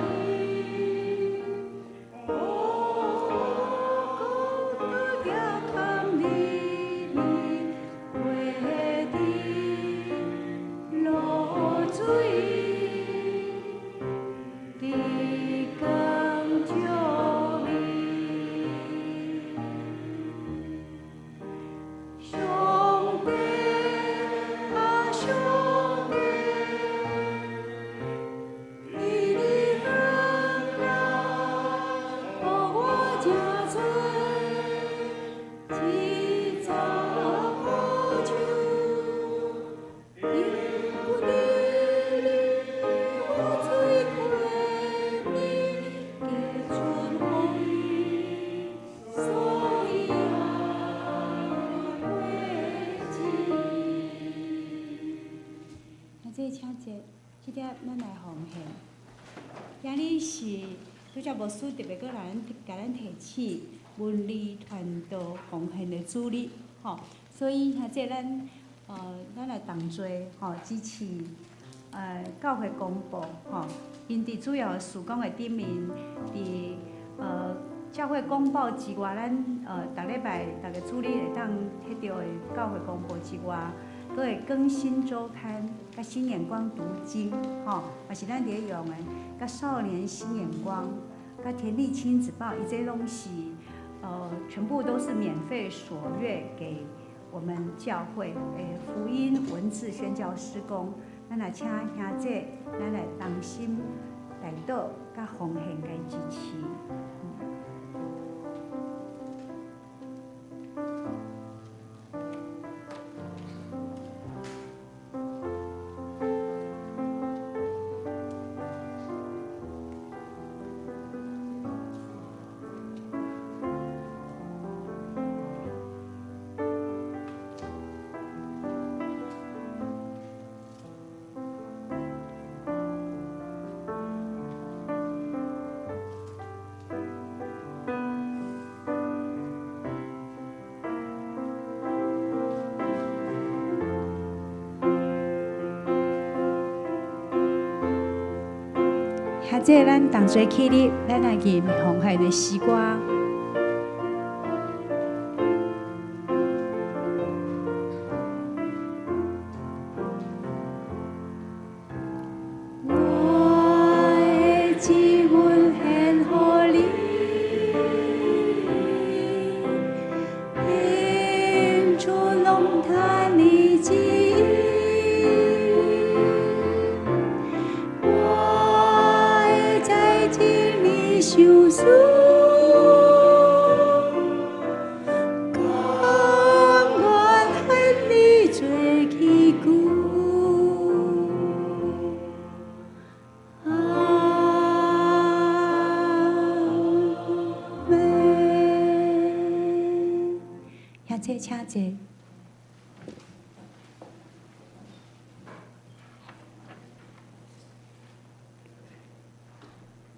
哦，孤獨坎里面，陪伫露水，日光照明。上帝啊，上帝，佇你園內，予我成做一丛好樹，因為你我水過面，結出豐碩的果子。那這請坐，這點咱來奉獻。今日是拄才牧師特別閣來咱共咱提醒文理傳道奉獻的主日，吼。所以兄弟咱來同齊吼支持教會公報吼。𪜶佇主要事工的頂面，佇教會公報之外，咱逐禮拜逐个主日會當提著的教會公報之外，閣會更新週刊、佮新眼光讀經，吼，嘛是咱佇咧用的，佮少年新眼光、佮甜麗親子報，伊這攏是全部都是免費索閱給我們教會福音文字宣教事工，咱來請兄弟，咱來同心來禱，佮奉獻共支持。兄弟，咱同齊起立，咱來吟奉獻的詩歌。我的自阮獻予你，獻出攏趁你旨意，我會在真理相事，甘願向你做器具。阿們。兄弟，請坐。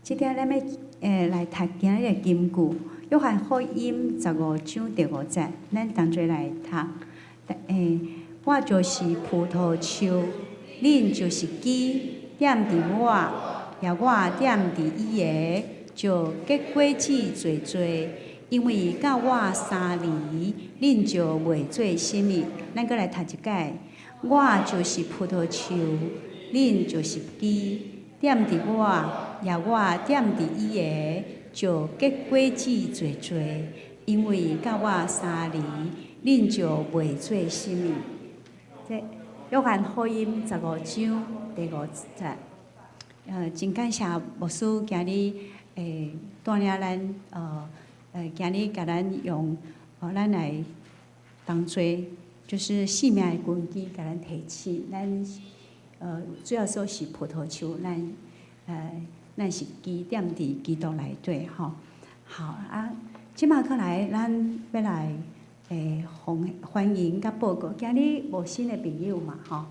這點咱欲來讀今日的金句，約翰福音15章第5節，咱同齊來讀。我就是葡萄樹，恁就是枝，踮佇我，抑我踮佇伊的，就結果子濟濟。因為佮我相離，恁就袂做啥物。咱閣來讀一擺，我就是葡萄樹，恁就是枝，踮佇我，抑我踮佇伊的，就結果子濟濟。因為佮我相離，恁就袂做啥物。這約翰福音15章第5節。真感謝牧師今日帶領咱，今日共咱用，咱來當做就是生命的根基，共咱提醒咱，主要說是葡萄樹，咱是枝踮佇基督內底吼。好啊，這馬過來，咱欲來歡迎佮報告，今日無新的朋友嘛吼。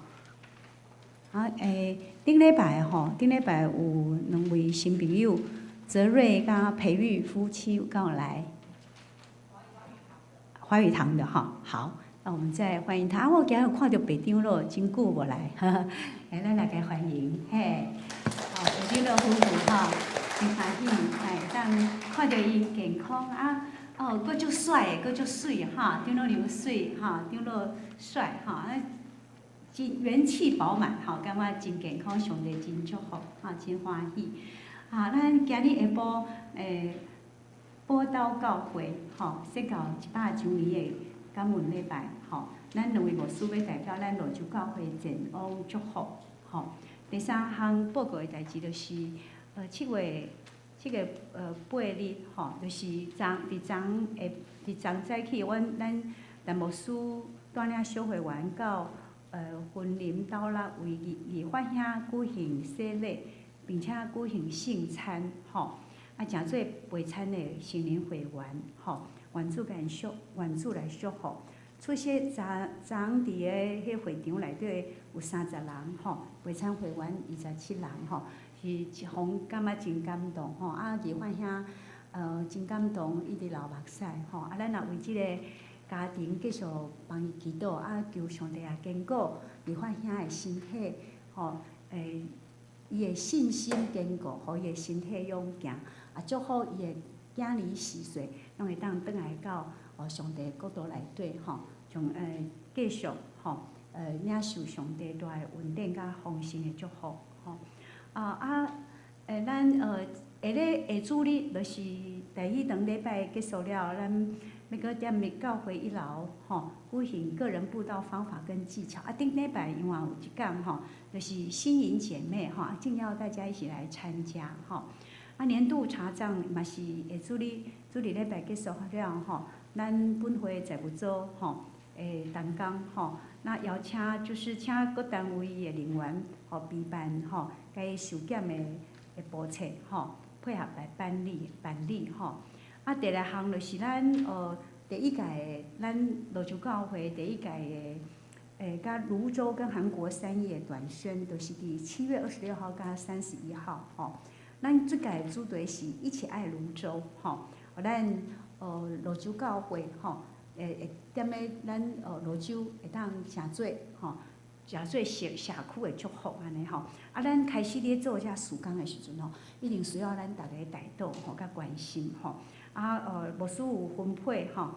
啊，頂禮拜吼，頂禮拜有兩位新朋友，澤瑞佮培育夫妻有敢有來？華語堂的哈，好，那我們再歡迎他。啊，我今日看著白長老，真久無來，來，咱來共歡迎，嘿，好，白長老夫婦吼，真歡喜，會當看著𪜶健康啊，哦，閣足帥的，閣足媠哈，長老又媠哈，長老帥哈，啊，真元氣飽滿，吼，感覺真健康，上帝真祝福，哈，真歡喜。啊，咱今日下晡寶島教會，吼，設教100週年的感恩禮拜，吼，咱兩位牧師欲代表咱蘆洲教會前往祝福，吼。第三項報告的代誌就是，7月8日，吼，就是昨佇昨下佇昨早起，阮咱陳牧師帶領小會員到雲林斗六為義發兄舉行洗禮，並且舉行聖餐，吼，啊，誠做陪餐的成年會員，吼，願主共祝，願主來祝福。出席昨昨昏佇个彼會場內底有30人，吼，陪餐會員27人，吼，是一予感覺真感動，吼，啊，義發兄真感動，一直流目屎，吼，啊，咱也為這个家庭繼續幫伊祈禱，啊，求上帝也堅固義發兄的身體，吼，伊的信心堅固，予伊的身體勇健，啊，祝福伊的囝兒四歲，攏會當轉來到上帝國度內底，吼，從繼續吼，領受上帝大的恩典佮豐盛的祝福，吼。啊，咱下咧下主日就是第彼兩禮拜結束了，咱欲閣踮咧教會一樓，吼，舉行個人佈道方法跟技巧。啊，頂禮拜另外有一講吼，就是新穎姐妹吼，敬邀大家一起來參加吼。啊，年度查帳嘛是下主日主日禮拜結束了吼，咱本會財務組吼，同工吼，那邀請就是請各單位的人員吼備辦吼，該收減的簿冊吼，配合來辦理辦理吼。啊，第二項就是咱第一屆的咱蘆洲教會第一屆的佮蘆洲跟韓國三義的短宣，就是佇7月26號佮31號吼。咱這屆主題是一起愛蘆洲吼，咱蘆洲教會吼，會踮咧咱蘆洲會當誠做吼，誠做社社區的祝福按呢吼。啊，咱開始咧做這事工的時陣吼，一定需要咱逐家代禱吼，佮關心吼。啊，牧師有分配吼，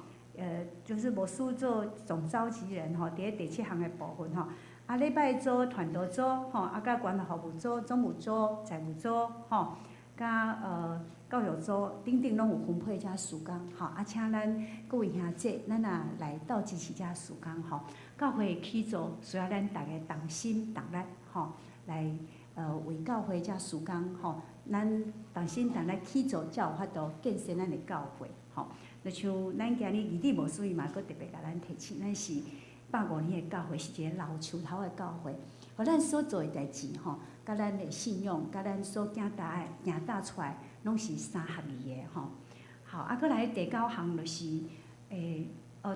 就是牧師做總召集人吼，佇咧第七項的部分吼。啊，禮拜組、傳道組吼，啊，佮關懷服務組、總務組、財務組吼，佮教育組等等攏有分配這事工吼。啊，請咱各位兄姐，咱也來鬥支持這事工吼。教會起做需要咱逐家同心同力吼，來為教會這事工吼，咱同心同力去做，才有法度建設咱的教會吼。就像咱今日義理牧師伊嘛閣特別共咱提醒，咱是150年的教會，是一个老樹頭的教會。予咱所做的代誌吼，佮咱的信仰，佮咱所行踏的行踏出來，攏是三合一的吼。好，啊，閣來第九項就是，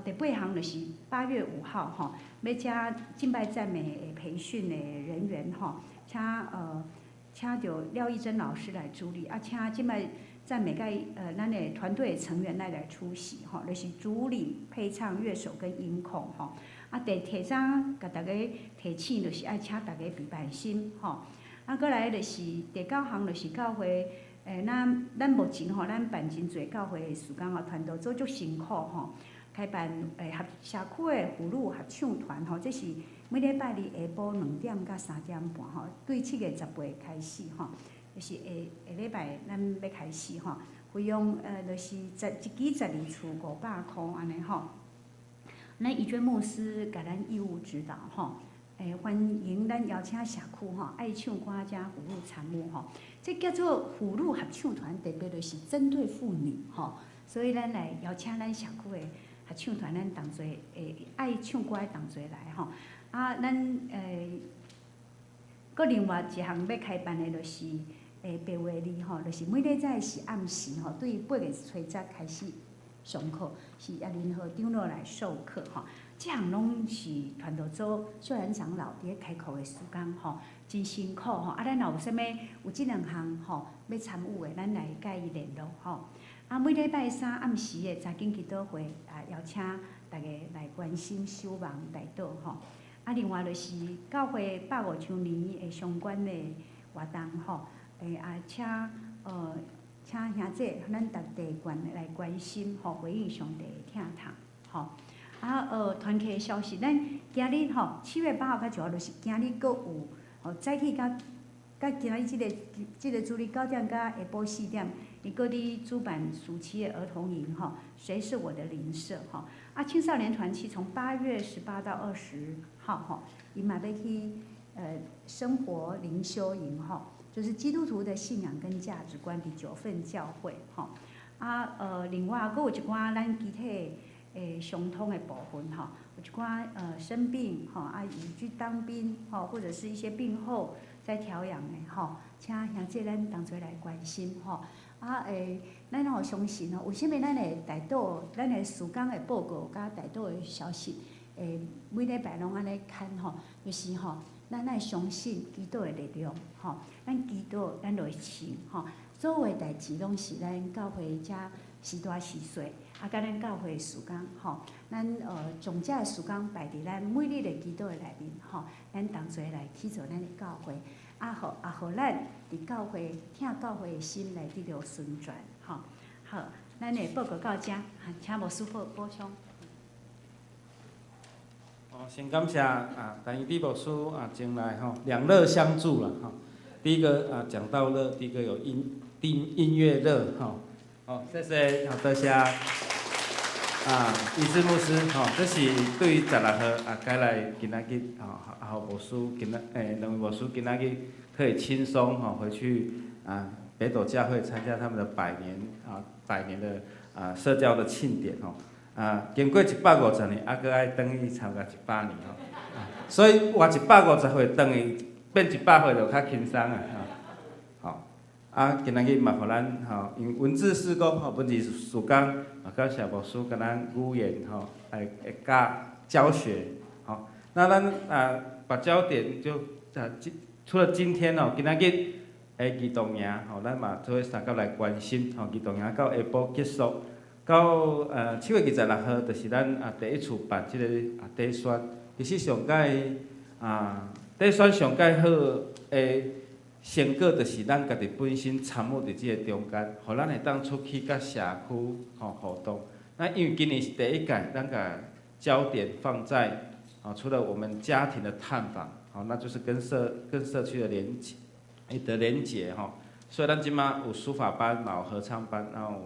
第八項就是8月5號吼，欲請敬拜讚美的培訓的人員吼，請著廖義珍老師來主禮，啊，請敬拜讚美佮咱的團隊成員來出席吼，就是主領、配唱、樂手跟音控吼。啊，第提早共逐家提醒，就是愛請逐家備辦心吼。啊，閣來就是第九項，就是教會，咱目前吼，咱辦真濟教會的事工吼，傳道組足辛苦吼，開辦合社區的婦女合唱團吼，這是每禮拜二下晡2點到3點半吼，對7月18開始吼，就是下下禮拜咱欲開始吼，費用就是十一支12處500箍按呢吼。咱怡娟牧師共咱義務指導吼，歡迎咱邀請社區吼愛唱歌遮婦女參與吼，這叫做婦女合唱團，特別就是針對婦女吼，所以咱來邀請咱社區的合唱團，咱同齊愛唱歌的同齊來吼。啊，咱閣另外一項欲開辦的，就是白話字吼，就是每禮拜四暗時吼，對8月初十開始上課，是葉林和長老來授課吼。這項攏是傳道組秀蘭長老佇咧開課的時間吼，真辛苦吼。啊，咱若有啥物有這兩項吼欲參與的，咱來佮伊聯絡吼。啊，每禮拜三暗時的查經祈禱會啊，邀請逐家來關心守望代禱吼。啊，另外就是教會150週年的相關的活動吼，啊，請兄姐咱逐地關來關心吼，回應上帝的疼痛吼。啊，團契的消息，咱今日吼7月8號佮9號，就是今日閣有吼早起佮今日這個主日9點到下晡4點，伊閣佇主辦暑期的兒童營吼，誰是我的鄰舍吼？啊，青少年團契從8月18到20號吼，伊嘛欲去生活靈修營吼，就是基督徒的信仰跟價值觀佇九份教會吼。啊，另外閣有一寡咱肢體相通的部分吼，有一寡生病吼，啊，已去當兵吼，或者是一些病後在調養的吼，請兄姐咱同齊來關心吼。啊，咱吼相信吼，為啥物咱會代禱，咱的事工的報告佮代禱的消息，每禮拜攏按呢刊吼，就是吼，咱愛相信祈禱的力量吼，咱祈禱，咱就會成吼。所有的代誌攏是咱教會遮時大時細，啊，佮咱教會的事工吼，咱將這個事工擺佇咱每日的祈禱的內面吼，咱同齊來去做咱的教會，啊，予啊，予咱佇教會疼教會的心來得著順轉吼。好，咱的報告到遮，請牧師補充。哦，先感謝啊，陳怡牧師啊，前來吼，兩樂相助啦吼。第一個啊，講道樂，第一個有音樂樂吼。好，謝謝，好多謝啊，醫師牧師吼，這是對16號啊，該來今仔日吼，啊，牧師今仔兩位牧師今仔日可以輕鬆吼回去啊，北斗教會參加他們的百年的啊社交的慶典吼。啊，經過150年，啊，閣愛轉去參加100年吼，所以活150歲，轉去變100歲就較輕鬆啊，吼。啊，今仔日嘛，予咱吼，用文字事工吼，文字事工，啊，感謝牧師共咱語言吼，來會教教學，吼。那咱啊，把焦點就啊，今除了今天哦，今仔日的兒童營吼，咱嘛做伙相佮來關心吼，兒童營到下晡結束。到7月26號，就是咱啊第一次辦這個啊短宣。其實上蓋啊，短宣上蓋好的成果，就是咱家己本身參與佇這個中間，予咱會當出去佮社區吼互動。那因為今年是第一屆，咱共焦點放在啊，除了我們家庭的探訪，吼，那就是跟社區的連結吼。所以咱這馬有書法班，嘛有合唱班，然後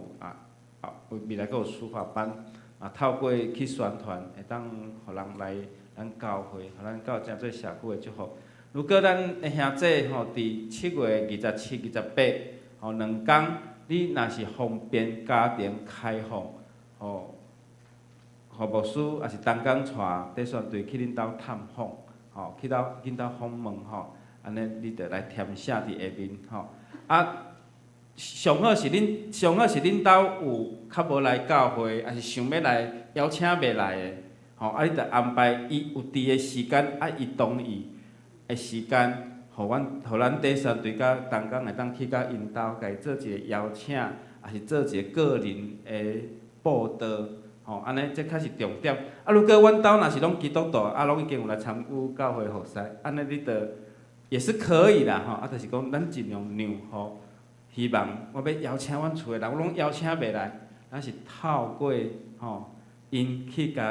未來閣有書法班，啊，透過去宣傳，會當予人來咱教會，予咱教會做社區的祝福。如果咱的兄弟吼，佇7月27、28吼2工，你若是方便家庭開放，吼，予牧師抑是同工帶短宣隊去恁兜探訪，吼，去到恁兜訪問吼，按呢你就來填寫佇下面吼。啊，上好是恁兜有較無來教會，抑是想欲來邀請袂來的，吼，啊，你就安排伊有佇的時間，啊，伊同意的時間，予咱短宣隊佮同工會當去佮𪜶兜，共伊做一个邀請，抑是做一个個人的報道，吼，按呢這較是重點。啊，如果阮兜若是攏基督徒，啊，攏已經有來參與教會服侍，按呢你就也是可以啦，吼，啊，就是講咱盡量讓，吼，希望我欲邀請阮厝的人，我攏邀請袂來，咱是透過吼，𪜶去共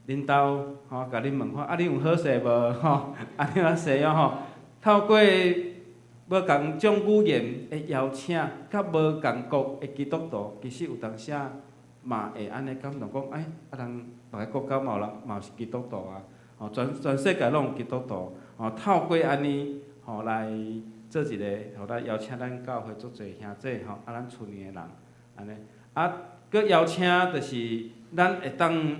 恁兜吼，共恁問看，啊，恁有好勢無？吼，按呢仔勢哦吼，透過無仝種語言的邀請，佮無仝國的基督徒，其實有當時嘛會按呢感動講，欸，啊人別个國家嘛有人嘛是基督徒啊，吼，全世界攏有基督徒，吼，透過按呢吼來做一個，予咱邀請咱教會足濟兄弟吼，啊，咱厝裡的人，按呢，啊，閣邀請就是咱會當。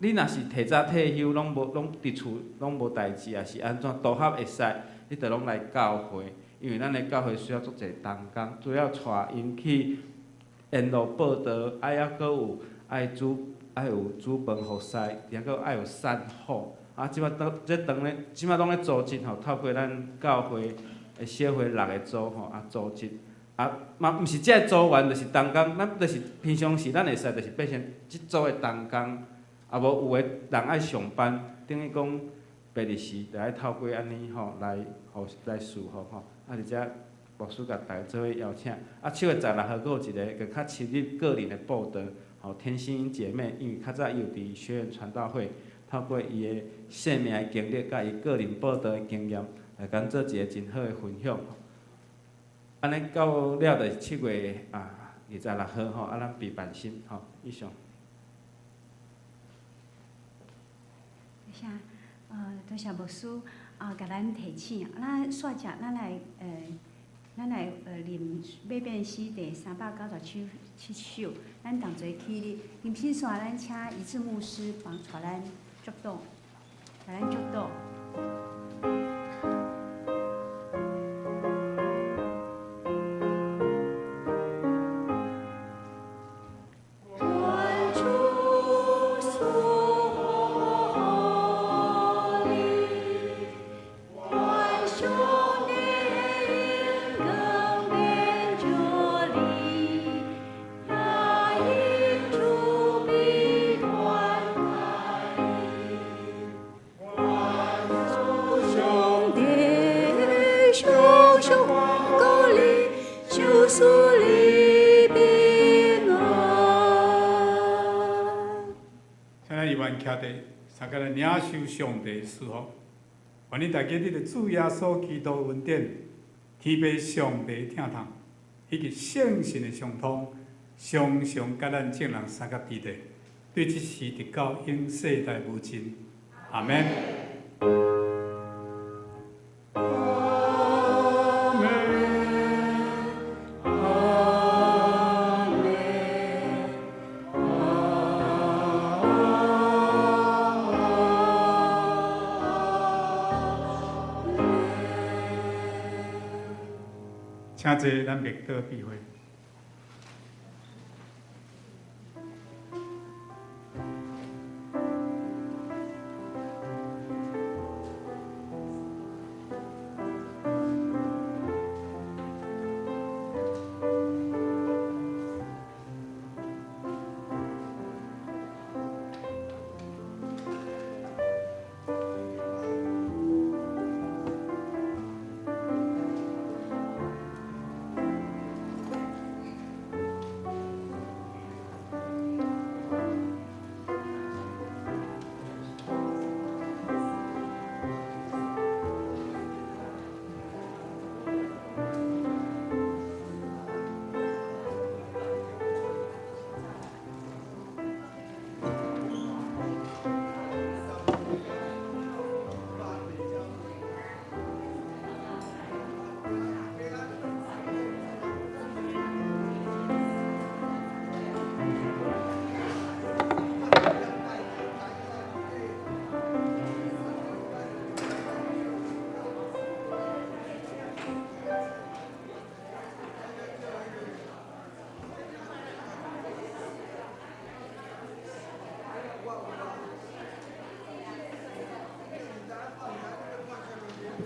你若是提早退休，攏無攏佇厝攏無代誌，抑是按怎都合會使，你就攏來教會，因為咱的教會需要足濟同工，主要帶𪜶去沿路報道，啊，猶閣有愛煮飯服侍，抑閣愛有散戶，啊，這擺當這當咧，這擺攏咧組織吼，透過咱教會的小會6個組吼，啊組織，啊嘛毋是這个組員，就是同工，咱就是平常時咱會使就是變成這組的同工。啊無有的人愛上班，等於講白日時就愛透過按呢吼來予來侍奉吼，啊佇遮牧師共大家做伙邀請。啊7月16號閣有一个閣較深入個人的報道，吼天心姐妹，因為較早伊有佇學園傳道會，透過伊的生命的經歷，佮伊個人報道的經驗，來共做一个真好的分享。按呢到了就是7月26號吼，啊咱備辦心吼，以上。多謝，多謝牧師啊，共咱提醒。咱煞只，咱來念馬變詩第397首，咱同齊起立。林先生，咱請一致牧師幫帶咱祝禱，帶咱祝禱。大家來領受上帝賜福，願恁大家得著主耶穌基督恩典、天父上帝疼痛，以及聖神的相通，常常佮咱眾人相佮佇咧，對這時直到永世代無盡。阿們。請坐，咱默禱閉會。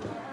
謝。